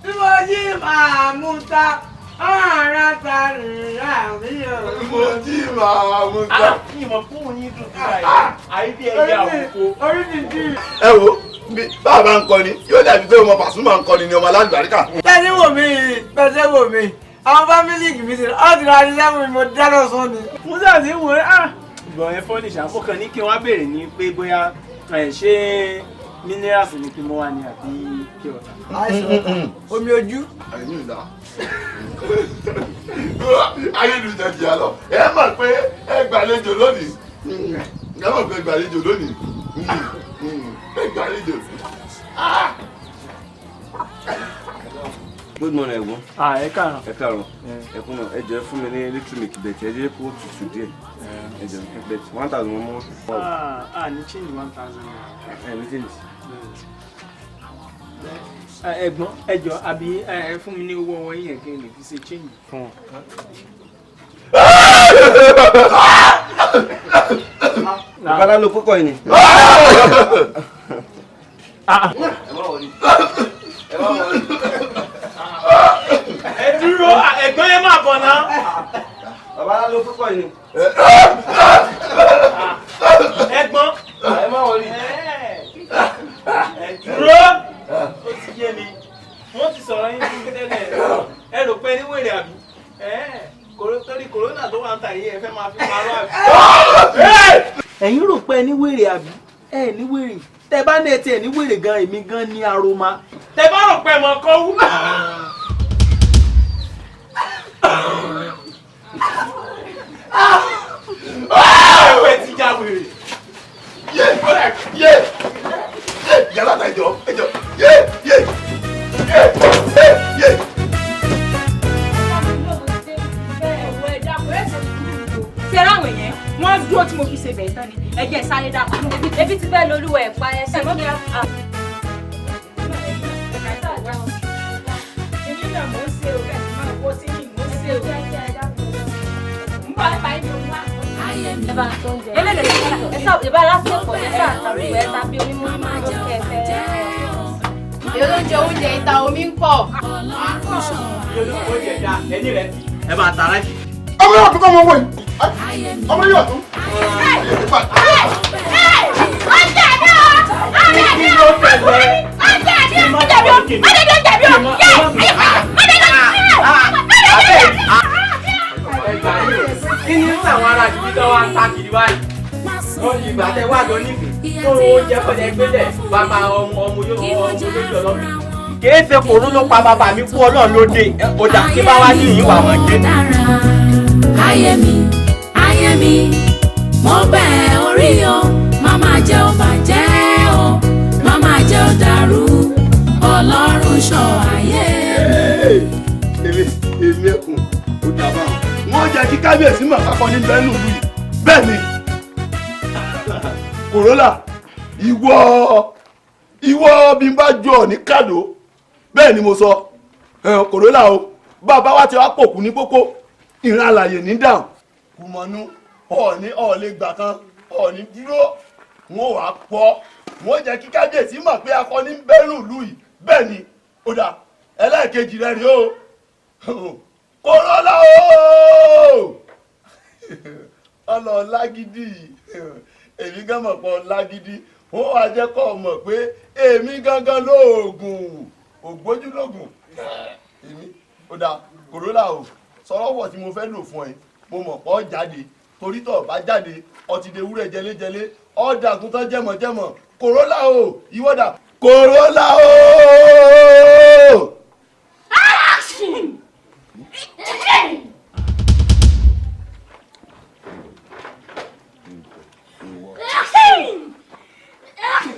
bí mo jí màá mú ta, ọ̀ràn ta rìnrìn àmì o. Bí mo jí màá mú ta. Ìmọ̀ fún yín dùn sí báyìí, àyè bí ẹyẹ àwòkọ. Orí mi dì. Ẹ wo bí bàbá ń kọrin yóò dàbí pé ọmọ Pàsúmà ń kọrin ni ọmọ alálùbáríkà. Tẹ́lẹ̀ wò mí, pẹ̀sẹ̀ wò mí, àwọn fámílì mi ti ọ́ ti ra iṣẹ́ mi mo dáná sún ni. Musa ti ń wò ó, ìgbọ̀n yẹn fọ́ ní ìṣàkóso kan ní kí wọ́n á béèrè ní pé bóyá ṣé minerals ni kí mo wà ní àbí kí ọ̀tá. Omi ojú. Ayélujára jìyà lọ, ẹ mọ̀ pé ẹ gbàlejò lónìí, ẹ mọ̀ pé ẹ gbàlejò lónìí, ẹ gbàlejò. Good morning, ẹ̀gbọ́n. Ẹ káàárọ̀. Ẹ káàárọ̀. Ẹ kúnà, ẹ jọ̀ọ́ fún mi ní little milk bẹ̀tì, ẹ jẹ́ kó tutù díẹ̀. Ẹ jọ̀ọ́ bẹ̀tì 1000 mọ́. Ní change 1000 naira. Ẹ ní change. Ẹ̀gbọ́n, ẹ jọ̀ọ́ àbí ẹ fún mi ní owó ọwọ́ yín yẹn kí n lè fi ṣe change fún ọ. Bàbá ló kókó yìí ni. Ẹ má wọlé. Ẹ má wọlé. Ẹ dúró, ẹ̀gbọ́n yẹn máa bọ̀ náà. Bàbá ló kókó yìí ni. Ẹ̀gbọ́n. Ẹ má wọlé. Ẹ dúró. Ó ti yé mi. Wọ́n ti sọ̀rọ̀ yín fún mi tẹ́lẹ̀. Ẹ rò pé ní wèrè àbí? Torí kòrónà tó wà ń ta yìí ẹ fẹ́ máa fi parọ́ àbí? Ẹ̀yin rò pé ní wèrè àbí? Ẹ ní wèrè. Tẹ bá ní etí ẹ ní wèrè gan, èmi gan ní aroma. Tẹ bá rò pé mọ̀ kọ́ wú. Ẹ̀wẹ̀ ti já wèrè. Yé yé yé yàrá ta ẹjọ́ ẹjọ́ yé yé yé yé yé. Ṣé ráwọn èèyàn wọ́n dúró tí mo fi ṣe bẹ̀ẹ̀ tán ni ẹ jẹ́ sáré dákun. Ebi ti fẹ́ lolúwa ẹ̀ pa ẹsẹ̀ kíá. Èmi náà mò ń ṣe o, ẹ̀ sì máa wọ́ sí mi mò ń ṣe o. Ń bọ̀ ẹ̀ bá yín ló wá. Ẹ sá ìbá lásìkò ẹ sá àtàkùn ẹ tàbí omi mú kẹ fẹ́. Èyí ló ń jẹ oúnjẹ ìta omi ń pọ̀. Oúnjẹ dá ẹni rẹ ẹ máa ta láti. Ọmọ yóò tún kọ́ ọmọ wọ̀nyí. Ọmọ yóò tún. Kí ni ń sàwọn ará ibi tó wá ń sá kiri báyìí? Wọ́n ní ìgbà tẹ wá lọ nífẹ̀ẹ́ tó oúnjẹ kọjá gbélé bàbá ọmọ ọmọ yóò ọmọ lójú ọlọ́run. Kìí ṣe kòró ló pa bàbá mi kú, Ọlọ́run ló dé. Ó dà kí bá wá ní ìwà wọn jẹ. Ayé mi, ayé mi, mo bẹ̀ orí o, màmá jẹ́ ó bàjẹ́ o, màmá jẹ́ ó dàrú, Ọlọ́run ṣọ́ ayé mi. Èmi ẹkùn ó dàbà wọn jẹ́ kí kábíyèsí mọ̀ kákọ́ ní bẹ́ẹ̀ nù lù yìí. Bẹ́ẹ̀ ni Kòrólà, ìwọ bí n bá jọ ní kàdó, bẹ́ẹ̀ ni mo sọ. Kòrólà o, bàbá wa ti wá pòkú ní pópó, ìran àlàyé ní dáhùn kùmọ̀nù ọ̀ọ́ni ọ̀ọ́lẹ̀ gbà kan ọ̀ọ́ni dúró, wọn wàá pọ̀, wọn jẹ́ kí kábíyèsí mọ̀ pé akọni ń bẹ́rù lù yìí. Bẹ́ẹ̀ ni ó dà. Ẹlẹ́ẹ̀kejì rẹ̀ rí o, Kòrólà o, ọlọ́ọ̀lágídí, èmi gan mọ̀ pọ̀ lágídí, wọ́n wá jẹ́ kó mọ̀ pé èmi gangan lóògùn ògbójúlógùn èmi. Ó dà Kòrólà o, sọ̀rọ̀ wọ̀ tí mo fẹ́ lò fún ẹ, mo mọ̀ pọ̀ jáde, torí tó bá jáde ọtí de wúrẹ́ jẹlẹ́jẹlẹ́, ọ̀dà tó tán jẹmọ̀jẹmọ̀. Kòrólà o, ìwọ́dà Kòrólà o.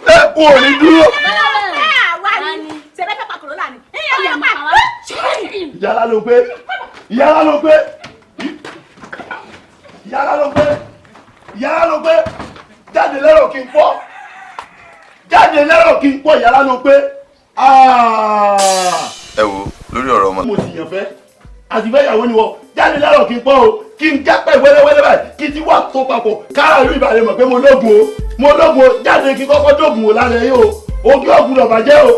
Ẹ kú ò ní dúró. Ìyára ló pé, ìyára ló pé, ìyára ló pé, ìyára ló pé, jáde lẹ́rọ̀ kí n pọ̀, jáde lẹ́rọ̀ kí n pọ̀, ìyára ló pé. Ẹ wo lórí ọ̀rọ̀ ọmọ. Mo sì yàn fẹ́ àti fẹ́ ìyàwó ni wọ, jáde lẹ́rọ̀ kí n pọ̀ o, kí n jápẹ́ wẹ́lẹ́wẹ́lẹ́ báyìí, kí n ti wá tó papọ̀ kára ìlú Ìbàdàn mọ̀ pé mo lóògùn o, mo lóògùn o, jáde kí n kọ́kọ́ dóògùn o lálẹ́ yìí o, ojú ọ̀gùn lọ̀ bàjẹ́ o.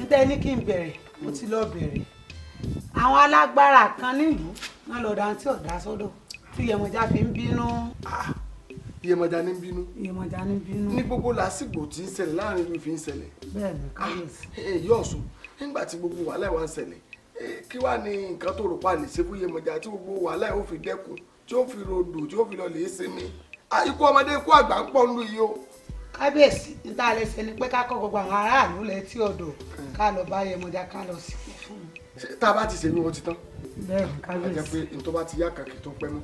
Tẹ́ ní kí n bẹ̀rẹ̀, mo ti lọ bẹ̀rẹ̀. Àwọn alágbára kan nílùú náà lọ́ọ́ dáńtí ọ̀dá sọ́dọ̀ tí Yemọja fi ń bínú. Yemọja ní bínú. Yemọja ní bínú. Ní gbogbo làásìgbò tí ń ṣẹlẹ̀ láàrin ìlú fi ń ṣẹlẹ̀. Bẹ́ẹ̀ ni kábíyèsí. Èyí Ọ̀ṣun, nígbà tí gbogbo wàhálà wa ń ṣẹlẹ̀, kí wàá ní nǹkan tó rò pa lè ṣe fún Yemọja tí gbogbo wàhálà ó fi dẹ́kun, tí ó fi rodò, tí ó fi lọ lè sinmi. Ikú ọmọdé ikú àgbà ń pọ̀ nínú iye o. Kábíyèsí, níta lè ṣe ni pé ká kọ́ gbogbo àwọn aráàlú létí odò, ká lọ bá Yemọja, ká lọ sí fún un. Tá a bá ti ṣe ní wọn ti tán. Bẹ́ẹ̀ ni kábíyèsí. A jẹ́ pé n tó bá ti yá kàkì tó pẹ́ mọ́,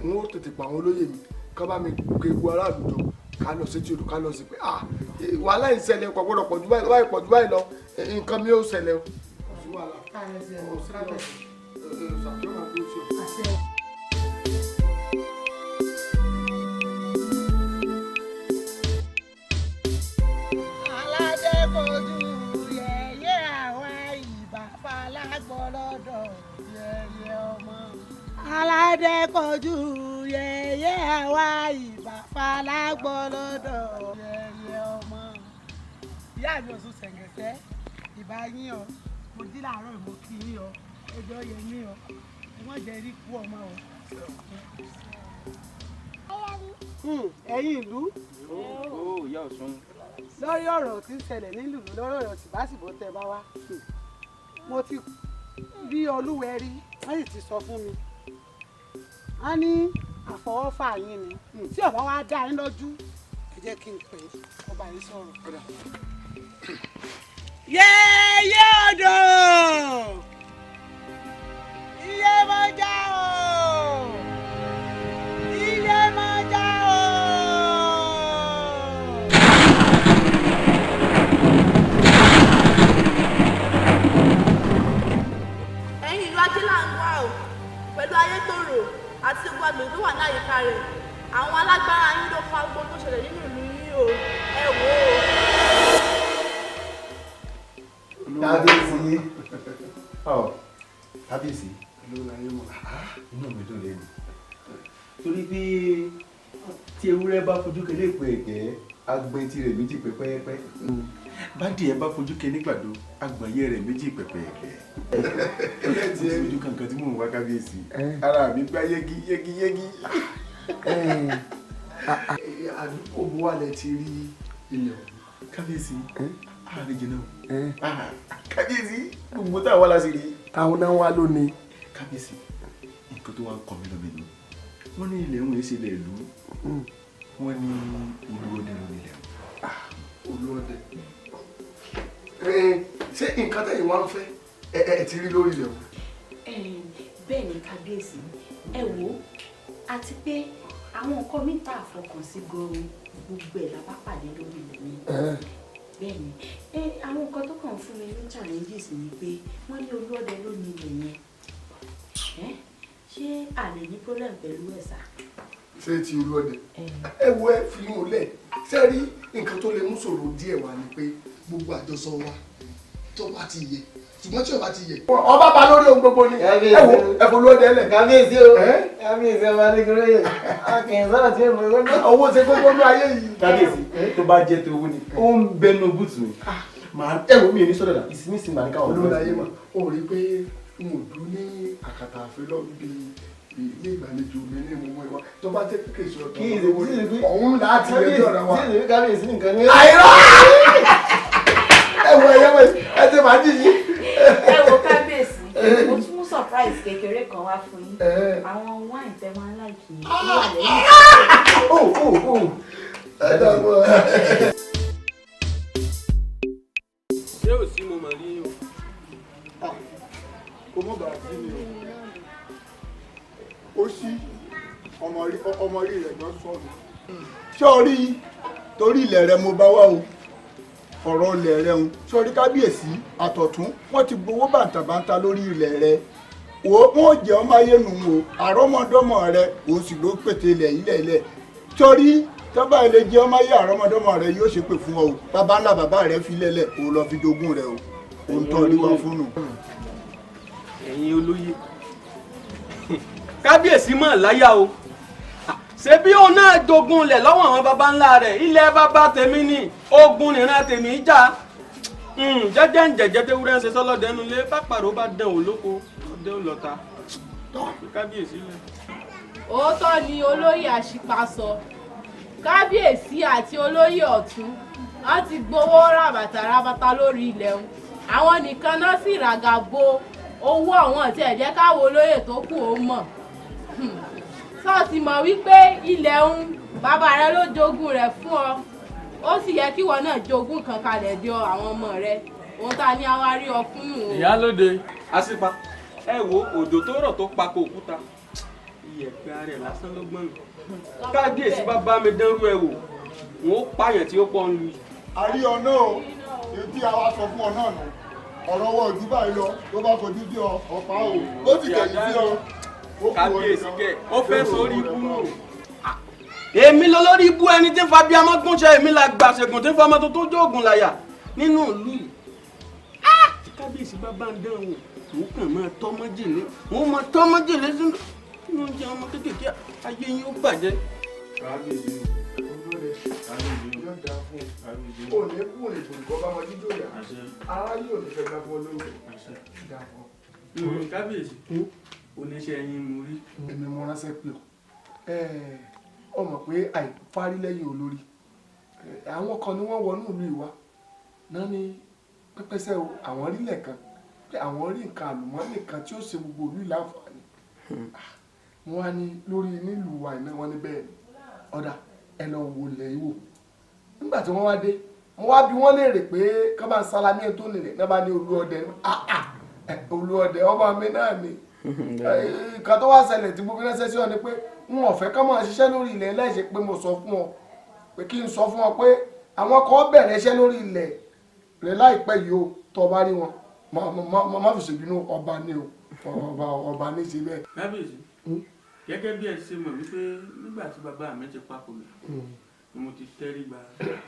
n ó tètè pa àwọn olóyè mi ká bá mi gbé ewu aráàlú jọ, ká lọ sétí odò, ká lọ sí pé wàhálà ìṣẹ̀lẹ̀ kò gbọ́dọ̀ pọ̀ jù báyìí lọ, nǹkan mi ò ṣẹlẹ̀ o. Kò sí wàhálà. Aládé kojú yẹ̀yẹ́ àwa ìbà falágbọ́lọ́dọ̀ yẹ̀yẹ́ ọmọ. Ìyá mi Ọ̀ṣun ṣẹ̀ǹgẹ̀ṣẹ̀, ìbá yín o, mo jí làárọ̀ mo kí yín o, ẹjọ́ yẹ mí o, ẹ má jẹ́ rí kú ọmọ o. Ẹ̀yin ìlú. Ìyá Ọ̀ṣun. Lórí ọ̀rọ̀ tí ń ṣẹlẹ̀ nílùú, lórí ọ̀rọ̀ tìbásìbò tẹ bá wá, mo ti rí Olúwẹ̀rí, wọ́n sì ti sọ fún mi, a ní àfọwọ́fà yín ni, tí ọba wa dá yín lójú ẹ jẹ́ kí n pè é ọba yín sọ̀rọ̀. Yẹ́yẹ́ odò Iyemọja o, Iyemọja o. Ẹ̀yin ìlú ajé là ń wá o, pẹ̀lú ayétòrò àti gbogbo agbègbè tó wà láyìíká rẹ̀, àwọn alágbára yín ló fa gbogbo tó ṣẹlẹ̀ nínú ìlú yín o, ẹ wò ó. Kábíyèsí, ọ kábíyèsí, inú mi dùn lẹ́nu torí pé tí ewúrẹ́ bá fojú kele ìpè ẹ̀gẹ́, agbẹ́ tirẹ̀ méjì pẹ́pẹ́pẹ́, bádìẹ bá fojú ke nígbàdo, agbọ̀nyẹ rẹ̀ méjì pẹ̀pẹ̀pẹ̀. Mo ti fojú kankan tí mò ń wá kábíyèsí, ara mi gbá yégi yégi yégi. Àdúgbò bó wà lẹ ti rí ilẹ̀ ọ̀hún. Kábíyèsí, àárín jìnnà kábíyèsí, gbogbo táwọn wá láti rí. Táwọn náà wá lónìí. Kábíyèsí, nǹkan tó wá ń kọ mí lómi nù, wọ́n ní ilẹ̀ ń ṣe ilẹ̀ ìlú, Wọ́n ní Olúọdẹ ló nílẹ̀. Olúọdẹ, ṣé nǹkan tẹ̀yìn wá ń fẹ́ ẹ ti rí lórí ilẹ̀ o? Bẹ́ẹ̀ ni kábíyèsí, ẹ wò ó, àti pé àwọn nǹkan mi tá a fọkàn sí gan-an gbogbo ẹ̀ la bá pàdé lórí ilẹ̀ mi. Bẹ́ẹ̀ ni, àwọn nǹkan tó kàn fún mi ní challenges ni pé wọ́n ní Olúọdẹ ló ní ilẹ̀ yẹn. Ṣé a lè ní problem pẹ̀lú ẹ̀ sá? Ṣé ti Olúọdẹ? Ẹ wo, ẹ fi yún un lẹ̀. Ṣé rí nǹkan tó lè mú ṣòro díẹ̀ wá ni pé gbogbo àjọsọ wa tó bá ti yẹ, ṣùgbọ́n tí o bá ti yẹ. Ọba bá lórí ohun gbogbo ni. Ẹ wo, ẹ fò Olúọdẹ lẹ̀. Kábíyèsí o, kábíyèsí ọba Adégoróyè, a kì í sọ̀rọ̀ tí èèmọ̀ gbọ́dọ̀. Owó ṣe gbogbo ní ayé yìí. Kábíyèsí, tó bá jẹ́ tó owó ni, ó ń bẹnu bùtù mi. Màá ẹ wo mi ò ní sọ̀rọ̀ dà, ìsinísìn màá ní káwọn. Olúwaláyé mà, ó rí pé n ò dún ní àkàtà àfin lọ bí ilé ìgbàlejò mi ní ìmúmú ìwà tó bá jẹ́ kékeré sọ̀rọ̀ tó ọ̀hún láti lè ọ̀rọ̀ wa. Kábíyèsí nìkan ní. Àìrọ́! Ẹ wo ẹyẹ wẹ ẹ ti máa jíjí. Ẹ wo kábíyèsí, mo tún mú surprise kékeré kan wá fún yín. Àwọn wine tẹ máa ń láìkì yìí wà lẹ́yìn. Ẹ dàgbọ́. Ṣé ò sí mo mọ̀ rí yín o? Kò mọ̀ bàá sí mi o. Ó sí ọmọ rí rẹ̀ gan sọ̀rọ̀. Ṣé o rí torí ilẹ̀ rẹ mo bá wá o? Ọ̀rọ̀ ilẹ̀ rẹ ń sọrí kábíyèsí àtọ̀tún wọ́n ti gbowó bàǹtàbàǹtà lórí ilẹ̀ rẹ. Wọ́n ò jẹ́ ọmọ ayé nù o, àrọ́mọdọ́mọ rẹ òun sì ló pètè ilẹ̀ ilẹ̀ ilẹ̀. Torí tọ́ba ilé jẹ́ ọmọ ayé àrọ́mọdọ́mọ rẹ yóò ṣépè fún ọ o. Bàbá ńlá bàbá rẹ fi lẹ́lẹ̀ òun lọ fi jogún rẹ o. Òun tọ́ rí wa fún nù. Ẹ̀yin olóyè, kábíyèsí mọ̀ láyà o. Ṣé bí òun náà jogún ilẹ̀ lọ́wọ́ àwọn baba ńlá rẹ̀? Ilẹ̀ bàbá tèmi ni ogun nìran tèmi jà. Jẹ́jẹ́ ń jẹ̀jẹ́ tewúrẹ́ ń ṣe sọ́lọ́dẹ nulẹ̀, bápàrọ̀ bá dán òun lóko ọdẹ ò lọ́ta. Kábíyèsí lẹ̀. Òótọ́ ni olóyè Àṣìpa sọ. Kábíyèsí àti olóyè Ọ̀tún wọ́n ti gbowó ràbàtà ràbàtà lórí ilẹ̀ wọn. Àwọn nìkan náà sì ràgà bo owó àwọn tí ẹ̀ jẹ́ káwọn olóyè tó kù ó mọ̀. Sọ ti mọ̀ wípé ilẹ̀ ń bàbá rẹ ló jogún rẹ̀ fún ọ, ó sì yẹ kíwọ náà jogún kan kalẹ̀ di àwọn ọmọ rẹ. Ohun tá a ní àwa rí ọ fún nù. Ìyálóde Àṣìpa, ẹ wo òjò tó rọ̀ tó pako òkúta, iyẹ̀pẹ̀ ara ẹ̀ lásán ló gbọ́n mi. Kábíyèsí bá bá mi dánrú ẹ wò, wọn ó pààyàn tí ó pọ̀ ń lu. Àrí ọ náà o, èyí tí a wá sọ fún ọ náà nù. Ọ̀rọ̀ ọwọ́ ojú báyìí lọ, tó bá fojú sí ọ, ọ̀pá o, ó sì kẹ̀yìn sí ọ. Kábíyèsí kẹ, ó fẹ́ sórí ikú nù. Èmi lolórí ibú ẹni tí ń fa bíamọ gúnṣẹ́, èmi la gbàṣẹ̀gùn tí ń fa ọmọ tuntun jóògùn láyà nínú ìlú yìí. Tí kábíyèsí bá bá ń dán wò, òun kàn máa tọ́ mọ́jèlé, òun máa tọ́ mọ́jèlé sínú oúnjẹ ọmọ kéékèèké, ayé yín ó bàjẹ́. Kábíyèsí o, yóò dáa fún ọ. Ò ní kú ní gbòǹkọ́ bá wọn jíjó yà. Ara yóò ní fẹ́ gbá fún ọ lóúnjẹ. Dáa fún ọ. Kábíyèsí, oníṣẹ́ yín mo rí. Èmi mo ránṣẹ́ pé ọ mọ̀ pé àìfárí lẹ́yìn olórí. Àwọn kan ni wọ́n wọnú ìlú ìwá náà ní pẹ́pẹ́sẹ́ o, àwọn rí lẹ̀kan pé àwọn rí nǹkan àlùmọ́ọ́nì kan tí ó ṣe gbogbo ìlú láǹfààní. Wọ́n á ní lórí nílùú wa iná wọn ní bẹ́ẹ̀ ni ọ̀dà ẹ lọ wò lẹ̀ yìí wò. Nígbà tí wọ́n wá dé, mo wá bi wọ́n léèrè pé kọ́ bá ń sálámí ẹ̀ tó nílẹ̀ náà bá ní Olúọdẹ. Olúọdẹ ọba mi náà ni. Nǹkan tó wá ṣẹlẹ̀ tí mo fi ránṣẹ́ sí ọ ni pé n ò fẹ́ ká máa ṣiṣẹ́ lórí ilẹ̀ láìṣe pé mo sọ fún ọ pé kí n sọ fún ọ pé àwọn kan bẹ̀rẹ̀ iṣẹ́ lórí ilẹ̀ rẹ láìpẹ́ yìí o, tó o bá rí wọn má fi ṣèbínú ọba ni o, ọba ní ṣe bẹ́ẹ̀. Kábíyèsí, gẹ́gẹ́ bí ẹ ṣe mọ̀ wípé nígbà tí bàbá mi ti papòdà ni mo ti tẹ́rí gba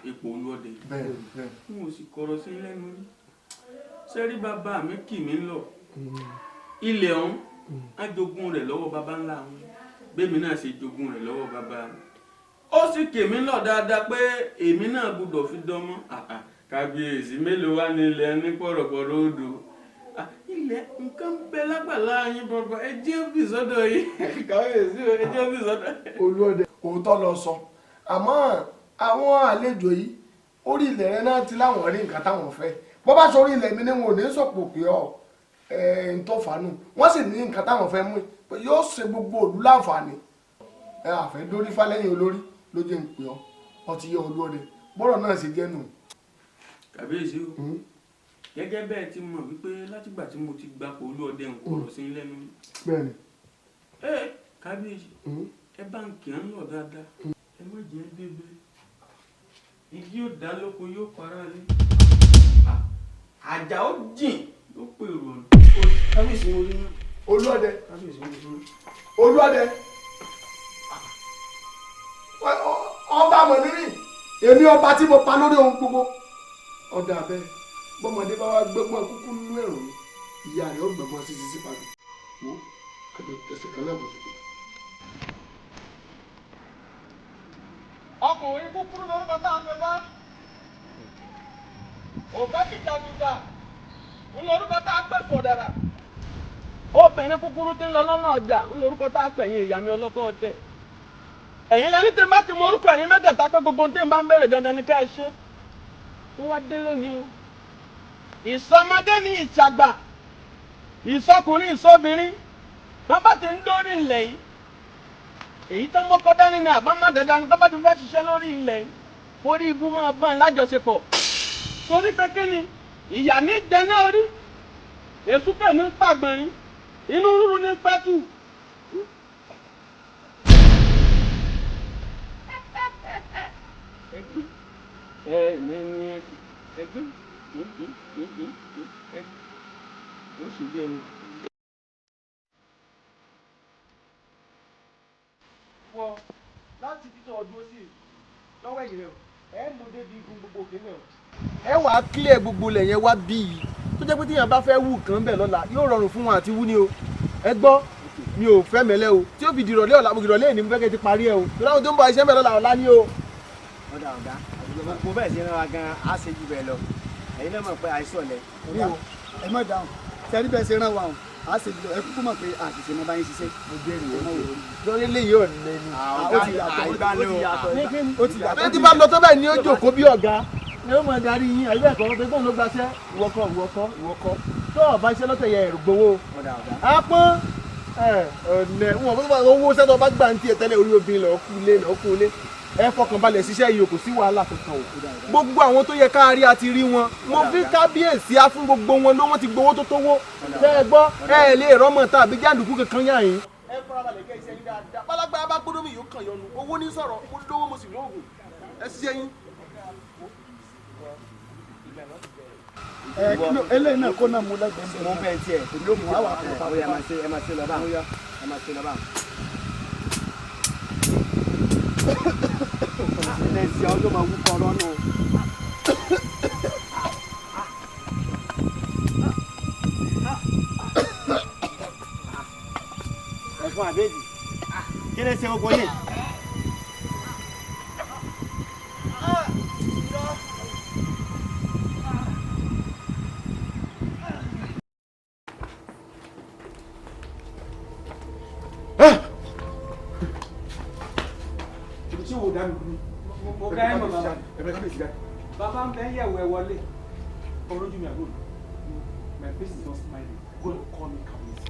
ipò Olúọdẹ. N ò sì kọ̀rọ̀ sí lẹ́nu rí. Ṣé rí bàbá mi kì mí lọ? Ilẹ̀ ọ̀hún á jogún rẹ̀ lọ́wọ́ bàbá ńlá wọn, bẹ́ẹ̀mi náà ṣe jogún rẹ̀ lọ́wọ́ bàbá mi. Ó sì kì mí lọ dáadáa pé èmi náà gbọ́dọ̀ fi dánmọ́. Kábíyèsí, mélòó wá ní ilẹ̀ ní pọ̀rọ̀pọ̀rọ̀ odò? Ilẹ̀ nǹkan bẹ lágbàlá yín bàbá, ẹ jẹ́ bí sọ́dọ̀ yìí. Kábíyèsí, ẹ jẹ́ bí sọ́dọ̀. Olúọdẹ, òótọ́ lọ sọ, àmọ́ àwọn àlejò yìí orí ilẹ̀ rẹ náà ti láwọn rí nǹkan táwọn fẹ́. Bó bá sọ orí ilẹ̀ mi ni wọn ò ní sọ̀pọ̀ pé ọ ń tó fàánù, wọ́n sì ní nǹkan táwọn fẹ́ mú pé yóò ṣe gbogbo òlú láǹfààní. Ẹ àfẹ́ dórí fálẹ́yìn olórí Ló jẹ́ ń pè ọ́, ọtí yẹ Olúọdẹ, bọ́rọ̀ náà ṣe jẹ́ nù. Kàbíyèsí o, gẹ́gẹ́ bẹ́ẹ̀ ti mọ̀ wípé látìgbà tí mo ti gbapò Olúọdẹ ń kọ̀rọ̀ sí lẹ́nu. Bẹ́ẹ̀ni. Ẹ kábíyèsí, ẹ bá ń kì í lọ dáadáa, ẹ má jẹ́ débẹ̀. Igi yóò dá lóko yóò para lé. Àjà ó jìn ló pè rò ọ̀nà. Kábíyèsí mo rí yín. Olúọdẹ. Kábíyèsí mo rí yín. Olúọdẹ. Ọba mọ̀nírì, èmi ọba tí mo pa lórí ohun gbogbo. Ọ̀dà abẹ́ bọ́mọdé bá wá gbẹ́gbọ́n kúkú nínú ẹ̀rọ mi, ìyá rẹ̀ ó gbẹ̀gbọ́n sí sí padà. Wo àjọ tẹ̀sẹ̀ kan náà bọ̀ sí. Ọkùnrin kúkúrú lórúkọ tá a fẹ́ bá. Òfẹ́ kìjàkìjà ń lórúkọ tá a pè fọ̀dàrà. Obìnrin kúkúrú tí ń lọ lọ́nà ọjà ń lórúkọ tá a pẹ̀yìn ìyá mi ọlọ́kọ́ ọtẹ. Ẹ̀yin lẹni tí n bá ti mọ orúkọ ẹ̀yin mẹ́tẹ̀ẹ̀ta pé gbogbo ohun tí n bá ń bẹ̀rẹ̀ dandan ni ká ẹ ṣe. Wọ́n wá dé lónìí o. Ìsọmọdé ni ìṣàgbà, ìsọkùnrin ìsọbìnrin, wọ́n bá ti ń dórí ilẹ̀ yìí. Èyí tó mọ́kọ́ dání ni àbámọ́ dandan tó bá ti fẹ́ ṣiṣẹ́ lórí ilẹ̀ yìí. Orí ibú máa bá ń lájọṣepọ̀. Torí pé kí ni ìyà ní jẹ náà rí, èṣù pẹ̀ ní pàgbọ̀nrín, inú rúru ní pẹ́tù. Wọ láti títọ́ ọdún sí lọ́wọ́ ẹ̀yìn rẹ̀ o, ẹ mú débi igun gbogbo òkè náà. Ẹ wàá clear gbogbo ilẹ̀ yẹn wá bíi tó jẹ́ pé tíyàn bá fẹ́ wù kàn bẹ̀ lọ́la yóò rọrùn fún wọn àti wú ni o. Ẹ gbọ́, mi ò fẹ́ mẹ́lẹ́ o, tí ó fi dìrọ̀lẹ́ ọ̀la, mo dìrọ̀lẹ́ èní mo fẹ́ kẹ́ ti parí ẹ o. Torí àwọn tó ń bọ̀ iṣẹ́ mẹ́lẹ́ ọ̀la ọ̀la ni o. Ọ̀dà ọ̀gá, gbogbo bẹ́ẹ̀ ṣe rán wa gan-an á ṣe jù bẹ́ẹ̀ lọ. Ẹ̀yin náà mọ̀ pé àìsàn lẹ̀. Ẹ má dáhùn, sẹ́rí bẹ́ẹ̀ ṣe rán wa o, a ṣe jùlọ, ẹ kúkú mọ̀ pé àṣìṣe mo bá yín ṣiṣẹ́. Mo jẹ́rìí o, lórí eléyìí ò lé ní. Ó ti yàtọ̀, ó ti yàtọ̀. Bí ti bá lọ tó bẹ́ẹ̀ ni ó jókòó bí ọ̀gá ni ó mọ̀ darí yín, àbí bẹ́ẹ̀ kọ́, pé kóun ló gbaṣẹ́, ìwọ kọ́, ìwọ kọ́, ìwọ kọ́. Tó o bá ṣiṣẹ́ lọ́tẹ̀ yẹ ẹ̀rù gbowó. Apọ́n ọ̀nẹ́ wọn bó bá owó sẹ́tọ̀ bá gbà ń tiẹ̀ tẹ́lẹ̀ orí obìnrin lọ́ọ́ kú ilé lọ́ọ́ kú ilé. Ẹ fọkànbalẹ̀ ṣiṣẹ́ yìí o, kò sí wàhálà kankan o. Gbogbo àwọn tó yẹ ká rí a ti rí wọn. Mo fi kábíyèsí á fún gbogbo wọn ló wọ́n ti gbowó tó tówó. Ṣé ẹ gbọ́, ẹ lè rọ́mọ̀ tàbí jàǹdùkú kankan yà yín. Ẹ farabalẹ̀ kẹ́ iṣẹ́ yín dáadáa. Bálágbá bá gbódó mi yóò kàn yọnu. Owó ní sọ̀rọ̀, mo lówó mo sì lóògùn. Ẹ ṣiṣẹ́ yín. Ẹ kí ló eléyìí náà kó náà mú lẹ́gbẹ̀ẹ́. Mo bẹ́ẹ̀ tiẹ̀. Èmi ò mú àwọn àpò Ó yá, ẹ máa ṣe lọ bá. Ẹ máa ṣe lọ bá. Ilé iṣẹ́ ọjọ́ máa wúkọ́ lọ́nà. Ẹ̀fọn àbẹ́jì, kí ló ṣe gbogbo yìí? Ṣé wo dá mi kú? Mo ká ẹ mọ̀ bàbá. Bàbá ń bẹ ń yẹ̀wò ẹ wọlé. Ọ̀rọ̀ ju mi àbúrò. My face is not smiling. Go and call me Kabiyesi.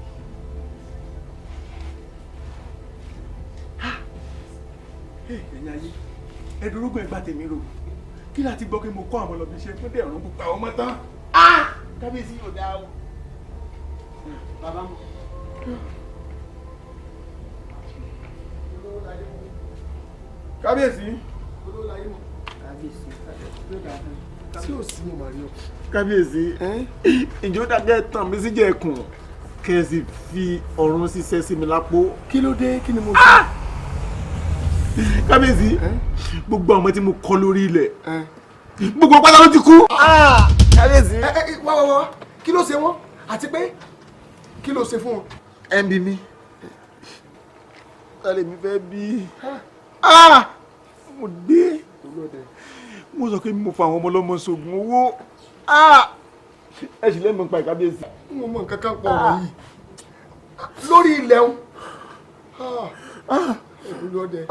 Ẹ̀yin ayé, ẹ̀dùnrúgùn ẹ̀gbá tèmi rò. Kí láti gbọ́ pé mo kọ́ àwọn ọlọ́bí iṣẹ́ fún dẹ̀rùn gbogbo àwọn ọmọ tán? Kábíyèsí yóò dáa o. Bàbá mu. Kábíyèsí. Tí ò sí mo mà rí ọ. Kábíyèsí, ìjọ dàgẹ́ tàn mí síjẹ́ ẹkùn kẹ́ ẹ sì fi ọ̀run ṣiṣẹ́ sí mi lápò. Kí ló dé? Kí ni mo ṣe? Kábíyèsí, gbogbo àwọn tí mo kọ́ lórí ilẹ̀, gbogbo pátá ló ti kú. Kábíyèsí. Wá wá wá, kí ló ṣe wọ́n? Àti pé kí ló ṣe fún wọn? Ẹ ń bí mi. Ta lèmi fẹ́ bí? Mo dé. Mo sọ pé mo fa àwọn ọmọ ọlọ́mọ sógun owó. Ẹ sì lẹ́mọ̀ nípa ìkábíyèsí. Mo mọ nǹkan kan pọ̀ ọ̀rọ̀ yìí. Lórí ilẹ̀ ń. Olúọdẹ.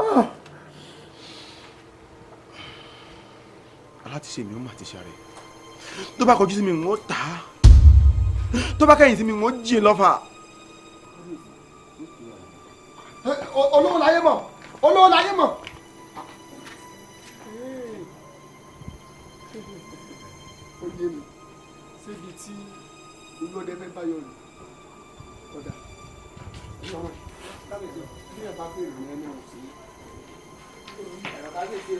Alátiṣe mi ó mà ti ṣàrẹ̀. Tó bá kọjú sí mi, n ó tà á. Tó bá kẹ́yìn sí mi, n ó jìn lọ́fà. Olówó láyé mọ̀, olówó láyé mọ̀. Ó yé mi síbi tí olóde fẹ́ bá yọ rè ọ̀dà ìyọ̀wọ̀n kábíyèsí bí ẹ̀ bá bèrè ní ẹni ò sí ẹ̀rọ kábíyèsí.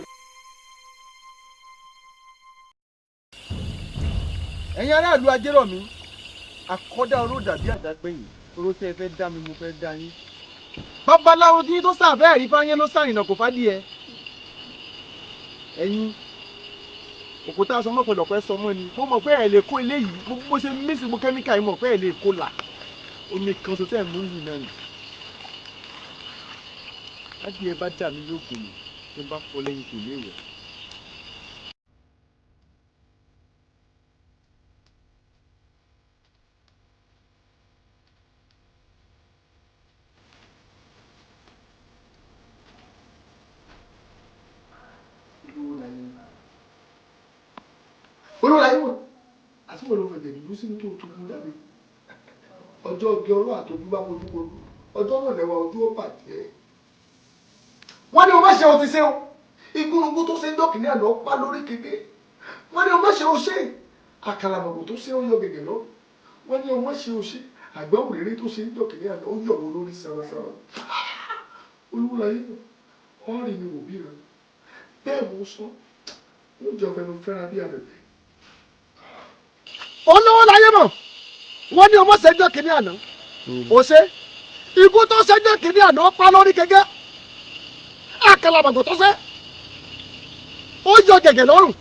Ẹ̀yin aráàlú Ajérọ̀mí, àkọ́dá oró dàbí àdágbẹ̀yìn, oró tẹ́ ẹ fẹ́ dá mi mo fẹ́ dá yín. Babaláwo tí tó sàbẹ́ ẹ̀rí fáyín ló sàrìnà kò fádìẹ. Ẹ̀yin òkúta aṣọ mọ̀pẹ̀lọpẹ̀ sọ mọ́ ni mo mọ̀ pé ẹ̀ lè kó eléyìí, bó ṣe mísì gbogbo kẹ́míkà yìí mọ̀ pé ẹ̀ lè kó là omi kan tó tẹ̀ mú yìí náà nì. Adìẹ bá dà mí yóò gùn mí tó bá fọ lẹ́yìn kò léèwẹ̀. Olórí ayé wò àti wọ́n ló fẹ̀jẹ̀ dúdú sínú tó tó kú jáde. Ọjọ́ oge ọlọ́ àtọ́jú bá wojú wojú, ọjọ́ náà lẹ́wà ojú ó bàjẹ́. Wọ́n ní o má ṣe o ti ṣe o, igúnnugún tó ṣe ń dọ́kìní àná pa lórí kéke. Wọ́n ní o má ṣe o ṣe, àkàlàmọ̀gbò tó ṣe ó yọ gègé lọ. Wọ́n ní o má ṣe o ṣe, àgbẹ̀ òrèrè tó ṣe ń dọ́kìní àná ó yọ̀ wọ́n lórí sàràsàrà. Olúwa yìí wọ́n rí mi wò bí rẹ̀. Bẹ́ẹ̀ mo sọ, ó jọ fẹnu fẹ́ra bí abẹ̀bẹ̀. Olówó láyé mọ̀, wọ́n ní ọmọ ṣẹjọ́ kìíní àná ó ṣe ikú tó ṣẹjọ́ kìíní àná pa lórí gẹ́gẹ́. Àkàlàmọ̀gbò tó ṣe ó yọ gẹ̀gẹ̀ lọ́rùn,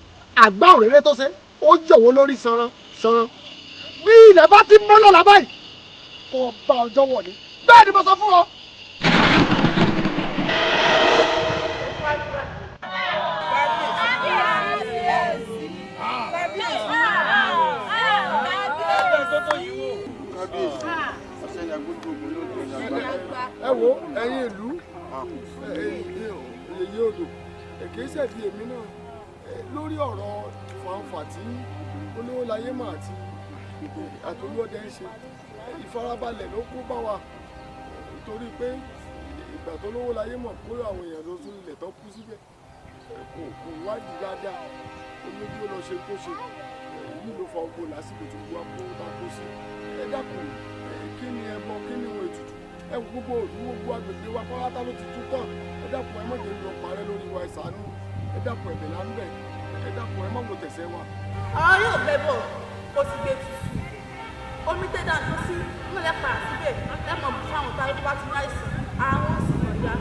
àgbá òréré tó ṣe ó yọ̀wọ́ lórí sanran sanran. Bí ilẹ̀ bá ti mọ́ lọ́la báyìí kò bá ọjọ́ wọ̀ ni, bẹ́ẹ̀ ni mo sọ fún ọ. Ẹ wo ẹ̀yin ìlú èyí odò èké ṣẹ̀bi èmi náà lórí ọ̀rọ̀ fàǹfà tí olówó láyé mà àti àtolúọdẹ ń ṣe. Ìfarabalẹ̀ ló kó bá wa torí pé ìgbà tó lówó láyé mọ̀ kó àwọn èèyàn lọ sórí ilẹ̀ tó kú síbẹ̀ kò wádìí dáadáa, olójú ó lọ ṣe tó ṣe yìí ló fa ogbó lásìkò tó wá kó tá a kó sí. Ẹ dákun, kí ni ẹbọ, kí ni ohun ètùtù? Ẹ wo gbogbo òdu gbogbo agbègbè wa pátá ló ti tú tán. Ẹ dákun, ẹ má jẹ́ lọ parẹ́ lórí wa, ẹ ṣàánú. Ẹ dákun, ẹ̀bẹ̀ là ń bẹ̀. Ẹ dákun, ẹ má wo tẹ̀sẹ̀ wa. Ọ̀rọ̀ yóò bẹ bọ̀ kó sì gbé tutù omi tẹ́ dà tó sí nílẹ̀ pa síbẹ̀ lẹ́mọ̀ bù fáwọn táwọn tó bá ti ní àìsàn ara wọn sì mọ̀ ya.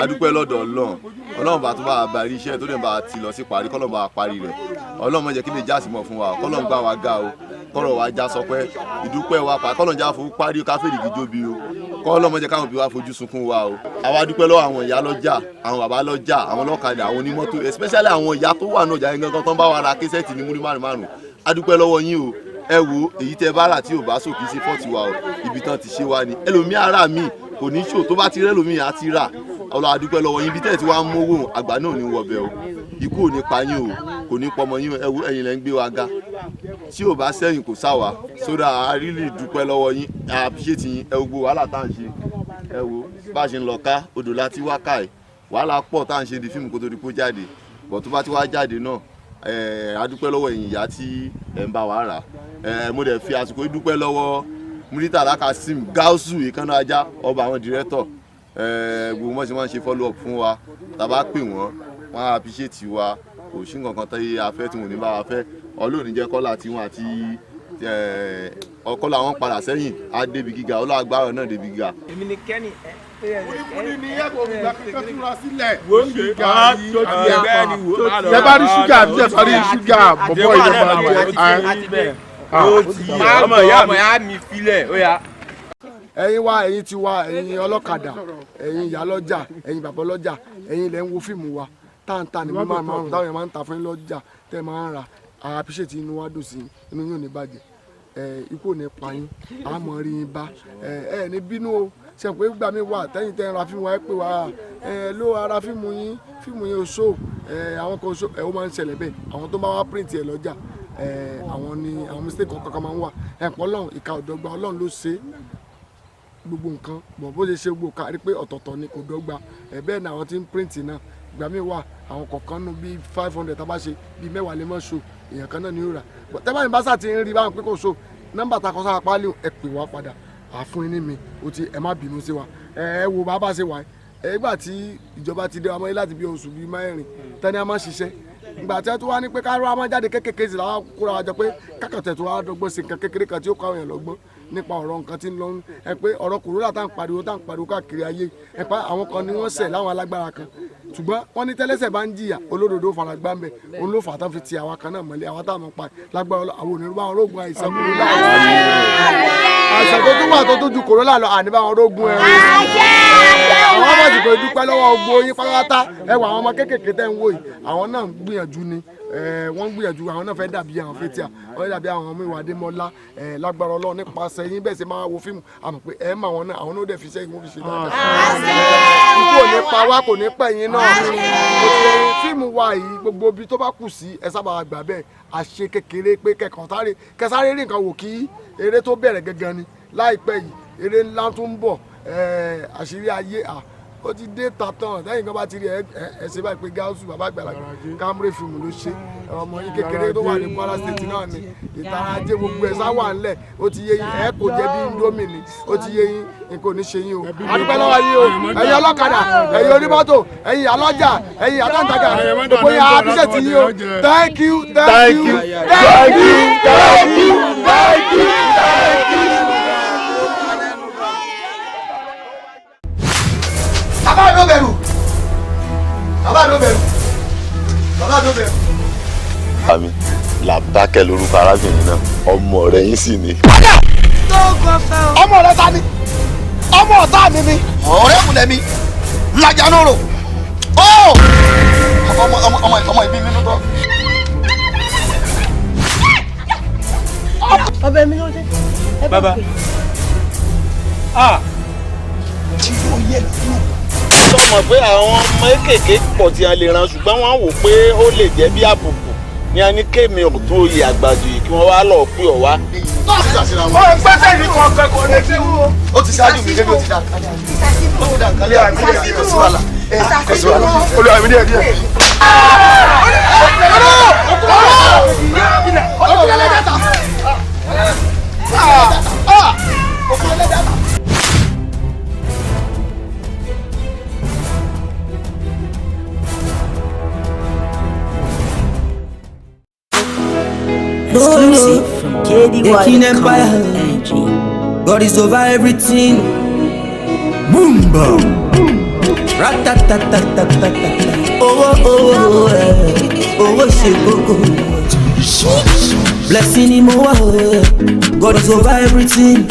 Adúpẹ́ lọ́dọ̀ Ọlọ́run, Ọlọ́run bá tún bá a bari iṣẹ́ tó dẹ̀ bá a ti lọ sí parí, kọ́lọ́run bá a parí rẹ̀. Ọlọ́run má jẹ́ kí lè jásí mọ̀ fún wa, kọ́lọ́run gbá wa ga o, kọ́rọ̀ wa já sọpẹ́, ìdúpẹ́ wa pa, kọ́lọ́run já fún parí káfíìrì gíjóbi o, kọ́lọ́run má jẹ́ káwọn òbí wa fojú sunkún wa o. Àwa dúpẹ́ lọ́wọ́ àwọn ìyá lọ́jà, àwọn bàbá lọ́jà, àwọn ọlọ́kadà, àwọn onímọ́tò, especially àwọn ìyá tó wà náà jáde gangan tó ń bá wa ra késẹ́ẹ̀tì ní múrí márùn márùn. Adúpẹ́ lọ́wọ́ yín o. Ẹ wo èyí tẹ bá rà tí ò bá sòkì sí fọ́ọ̀tì wa o, ibi tán ti ṣe wa ni ẹlòmíì ara mi kò ní ṣò tó bá ti rẹ́lòmíì á ti rà. Ọlọ́run adúpẹ́ lọ́wọ́ yín, ibi tẹ́ ẹ̀ ti wá ń mówó àgbà náà ní wọ̀bẹ̀ o, ikú ò ní pa yín o, kò ní pọmọ yín o. Ẹ wo ẹ̀yin lẹ́ ń gbé wa ga, tí ò bá sẹ́yìn kò sá wa sódà. A really dúpẹ́ lọ́wọ́ yín, a appreciate yín. Ẹ wo gbogbo wàhálà tá à ń ṣe, ẹ wo bá a ṣe ń lọ ká odò láti wá ká ẹ̀, wàhálà pọ̀ tá à ń ṣe di fíìmù kó tó di kó jáde bọ̀ tó bá ti wá jáde náà, a dúpẹ́ lọ́wọ́ ẹ̀yin ìyá tí ẹ̀ ń bá wa rà. Mo dẹ̀ fi àsìkò yìí dúpẹ́ lọ́wọ́ Muritala Kasim Gausu ìkànnà ajá ọba àwọn dìrẹ́tọ̀, gbogbo wọn ṣe máa ń ṣe follow up fún wa, tá a bá pè wọ́n wọ́n á appreciate wa. Kò sí nǹkan kan tí a fẹ́ tí wọn ò ní bá wa fẹ́. Ọlọ́run jẹ́ kọ́lá tiwọn àti ọkọ́lá wọn padà sẹ́yìn á débi gíga, ọlọ́ agbára náà débi gíga. Èmi ni Kenny. Kúlíkúlí ni ẹ kò fìgbà kankan túra sílẹ̀. Wo ń ṣe Tẹ bá rí ṣúgà àbí tẹ bá rí ṣúgà bọ̀bọ̀ ìjọba jẹ. Ó ti yẹ ọmọ ìyá mi filẹ̀ ó yá. Ẹ̀yin wa, ẹ̀yin ti wa, ẹ̀yin ọlọ́kadà, ẹ̀yin ìyá lọ́jà, ẹ̀yin bàbá lọ́jà, ẹ̀yin ilẹ̀ ń wo fíìmù wa táǹtà ní mímọ́ márùn táwọn èèyàn máa ń ta fún yín lọ́jà tẹ́ máa ń rà. A appreciate, inú wa dùn sí, inú yín ò ní bàjẹ́, ikú ò ní pa yín, a mọ̀ rí yín bá. Ẹ ní bínú o, ṣe pé gbà mí wà tẹ́yìn tẹ́ ń ra fíìmù wa, ẹ pè wá ẹ ló ara fíìmù yín, fíìmù yín oṣó, àwọn kan oṣó, ẹ ó máa ń ṣẹlẹ̀ bẹ́ẹ̀. Àwọn tó bá wá print ẹ lọ́jà Àwọn ni àwọn mistake kankan máa ń wà. Ẹ̀pọ̀ Ọlọ́run ìka ọ̀dọ́gba, Ọlọ́run ló ṣe gbogbo nǹkan bọ̀ bó ṣe ṣe gbogbo ká rí pé ọ̀tọ̀ọ̀tọ̀ ni, kò dọ́gba. Ẹ̀ bẹ́ẹ̀ ni àwọn tí ń print náà, ìgbà míì wà àwọn kọ̀ọ̀kan nù bíi 500 tá a bá ṣe bíi 10 lè mọ́ ṣo, èèyàn kan náà ni yóò rà. Tẹ́ bá ní bá sà ti ń rí báwọn pé kò so nọ́mbà ta kọ sára páálí, ẹ pè wá padà àfún yín ní mi ó ti. Ẹ má bínú sí wa. Ẹ wo bàbá ṣe wà ẹ, ìgbà tí ìjọba ti dé wa mọ́ láti bí oṣù bíi 4 tẹ́ni a máa ṣiṣẹ́, ìgbà tí wọ́n tún wá ní pé ká rọ́ a máa jáde kékeré sí làwọn kóra wa jọ pé kákàtẹ̀ tó wá dọ́gbọ́n sí nǹkan kékeré kan tí ó kọ́ àwọn èèyàn lọ́gbọ́n nípa ọ̀rọ̀ nǹkan tí ń lọ. Ẹ pé ọ̀rọ̀ kòrónà tá à ń pariwo, tá à ń pariwo káàkiri ayé, ẹ pa àwọn kan ni wọ́n ṣẹ̀ láwọn alágbára kan, ṣùgbọ́n wọ́n ní tẹ́lẹ́sẹ̀ bá ń jìyà olódodo faragbá ń bẹ̀. Òun ló fà á tán fi ti àwa kan náà mọ́lẹ̀, àwa táwọn pa lágbára àwọn onírúurú àwọn orógun àìsàn kòrónà, àìsàn tó tún wà tó tún ju kòrónà lọ, àní bá wọn orógun ẹ̀rọ. Àwọn ọmọ ìdìbò ìdúpẹ́ lọ́wọ́ gbogbo yín pátápátá. Ẹ wọ àwọn ọmọ kéékèèké tẹ́ ń wò yìí, àwọn náà ń gbìyànjú ni, wọ́n ń gbìyànjú. Àwọn náà fẹ́ dàbí àwọn Fathia, wọ́n fẹ́ dàbí àwọn ọmọ ìwà Adémọ́lá. Lágbára Ọlọ́run, nípasẹ̀ yín bẹ́ẹ̀ ṣe máa wo fíìmù, àmọ́ pé ẹ mọ àwọn náà, àwọn náà dẹ̀ fi iṣẹ́ ìwọ́n fi ṣe dáadáa. Ikú ò ní pa wá, kò ní pẹ̀ yín náà. Fíìmù wa yìí, gbogbo ibi tó bá kù sí ẹ sábà gbà bẹ́ẹ̀. Àṣe kékeré pé kẹkàn sáré kẹsáré rí nǹkan wò kí eré tó bẹ̀rẹ̀ gangan ni. Láìpẹ́ yìí eré ńlá tó ń bọ̀, àṣírí ayé ó ti dé tatan. Lẹ́yìn kan bá ti rí ẹ ṣe báyìí pé Gáúsù bàbá àgbàlagbà Camry fíìmù ló ṣe, ọmọ yín kékeré tó wà ní Kwara State náà ni. Ìtara ajé gbogbo ẹ̀ sá wà ńlẹ̀, ó ti yé yín. Ẹ kò jẹ́ bí Indomie ni, ó ti yé yín. Nǹkan ò ní ṣe yín o. Adúpẹ́ lọ́wọ́ yín o, ẹ̀yin ọlọ́kadà, ẹ̀yin onímọ́tò, ẹ̀yin alọ́jà, ẹ̀yin aláǹtajà, gbogbo yín àbíṣẹ́ ti yín o. Thank you, thank you, thank you, thank you, thank you, thank you. Bàbá mi ò bẹ̀rù, bàbá mi ò bẹ̀rù, bàbá mi ò bẹ̀rù. Àmì Làbákẹ́ lorúkọ arábìnrin náà, ọmọ rẹ̀ yín sì ni. Ọmọ rẹ ta ni? Ọmọ ọ̀tá mi ni. Ọ̀rẹ́ kùlẹ̀ mi lajà lóró ó ọmọ ọmọ ọmọ ìbí mi ló tọ́. Ọbẹ̀ mi ló dé. Bàbá ah tí yóò yẹ lọ́nà. Sọ mọ̀ pé àwọn ọmọ kéékèèké pọ̀ tí a lè ran, ṣùgbọ́n wọ́n wò pé ó lè jẹ́ bí àbùkù ní a ní kémi ọ̀tún oyè àgbàdo yìí kí wọ́n wá lọ́ọ́ pè ọ́ wá. Ó ń gbẹ́sẹ̀ ní kọ̀ọ̀kan kò ní tí wú. Ó ti ṣáájú mi débi, ó ti dà ó ti dà nǹkan lé àmì ní kò sí wàhálà, kò sí wàhálà, olúwa mi díẹ̀ díẹ̀. Exclusive from King Empire. God is over everything. Boom, boom. Ratatatatata. Owó, owó, owó ṣe kókó. Blessing ni mo wá o. God is over everything.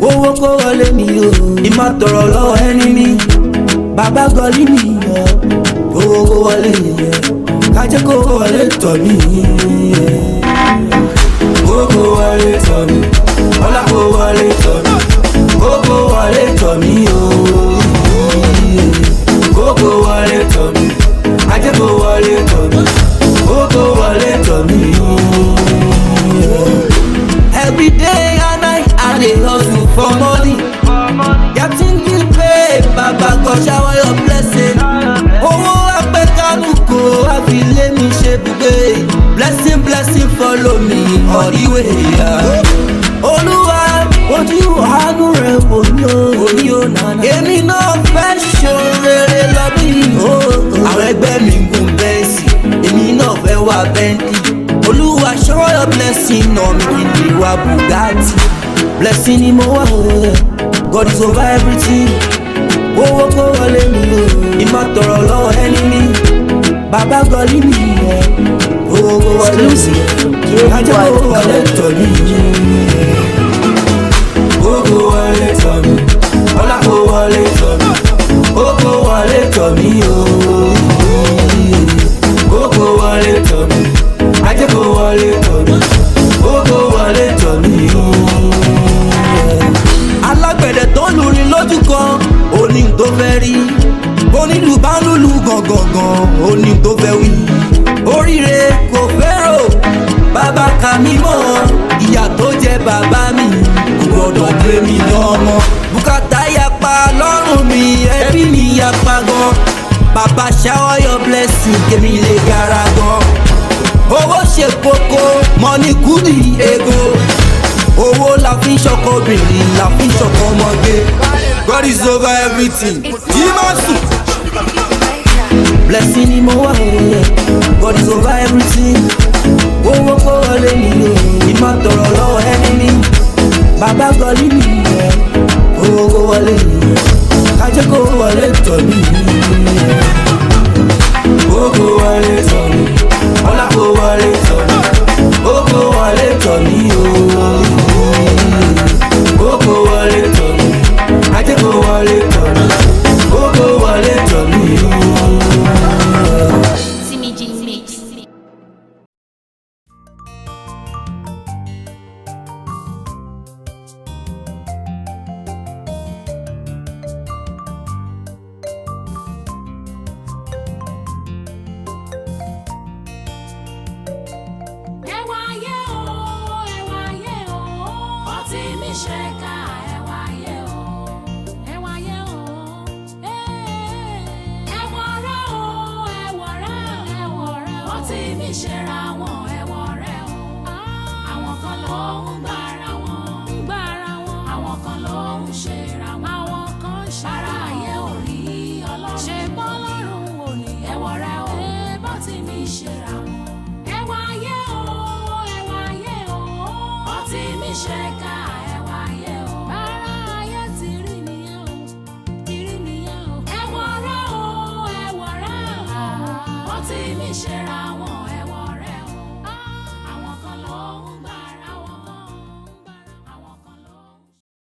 Owó kó wọlé mi o. Ìmọ̀ tọrọ lọ́wọ́ ẹni mi. Bàbá gọlí mi yọ. Owó kó wọlé yẹ. Kájẹ́ kó wọlé tọ̀ mí. Kókó wọlé tọ̀ mí, ọlá kó wọlé tọ̀ mí, kókó wọlé tọ̀ mí ooo. Kókó wọlé tọ̀ mí, ajé kó wọlé tọ̀ mí, kókó wọlé tọ̀ mí ooo. Every day and night I dey hustle for money. Getting the pay, Baba God shower your blessing. Owó apẹ̀kánú kò àfi lé mi ṣe bùgbé. Blessing, blessing follow me all the way. Olúwa ojú àánú rẹ̀ wò mí o. Èmi náà fẹ́ ṣorere lọ́dún yìí o. Àwọn ẹgbẹ́ mi ń gun bẹ́ẹ̀sì, èmi náà fẹ́ wá Bentley. Olúwa shower your blessing on me kí n lè wá Bugatti. Blessing ni mo wá o. God is over everything. Owó kó wọlé mi o. Ìmọ̀ tọrọ lọ́wọ́ ẹni mi. Bàbá gọlí mi yẹ. Owó kó wọlé mi. Kájọ́ kó wọlé tọ̀ mí. Owó wọlé tọ̀ mí. Ọlá kó wọlé tọ̀ mí. Owó wọlé tọ̀ mí o. Owó wọlé tọ̀ mí. Ajé kó wọlé tọ̀ mí. Owó wọlé tọ̀ mí o. Alágbẹ̀dẹ tó ń lurin lójú kan, ó ní tó fẹ́ rí. Onílù bá ń lùlù gangan, ó ní tó fẹ́ wí. Oríire kò fẹ́rò, bàbá Bàbá mi kò gbọ́dọ̀ gbé mi lọ́mọ. Bùkátà yapa lọ́rùn mi, ẹbí mi yapa gan. Bàbá, shower your blessing, kémi lè gara gan. Owó ṣe kókó, money kúrì ego. Owó la fi ń ṣọkọ obìnrin, la fi ń ṣọkọ ọmọge. God is over everything. Jímọ̀sùn. Blessing ni mo wá o, God is over everything. Owó kó wọlé mi o, ìmọ̀ tọrọ lọ́wọ́ ẹni mi. Bàbá gọlí mi ẹ̀, owó kó wọlé mi o, kájẹ́ kó wọlé tọ̀ mí. Owó kó wọlé tọ̀ mí, ọlá kó wọlé tọ̀ mí, owó kó wọlé tọ̀ mí o. Owó kó wọlé tọ̀ mí, ajé kó wọlé tọ̀ mí, owó kó wọlé tọ̀ mí o. Timmy G Mix. Ẹwà ayé o, ẹwà ayé o, ọtí mi ṣe ká ẹwà ayé o, ẹwà ayé o, ẹwà ọ̀rẹ́ o, ẹwà ọ̀rẹ́ o, ẹwà ọ̀rẹ́ o, ọtí mi ṣe ra wọn, ẹwà ọ̀rẹ́ o, àwọn kan ló ń gbára wọn, ń gbára wọn, àwọn kan ló ń ṣe ra wọn, àwọn kan ń ṣe ra wọn, ayé ò rí ọlọ́run, ṣe bọ́lọ́run ò ní ẹwà ọ̀rẹ́ o, bọ́tí mi ṣe ra wọn. Ẹwà ayé o, ẹwà ayé o, ọtí mi ṣe ká ẹwà ayé o. Bára ayé ti rí nìyẹn o, ti rí nìyẹn o. Ẹwà ọ̀rẹ́ o, ẹwà ọ̀rẹ́ o, ọtí mi ṣe ra wọn.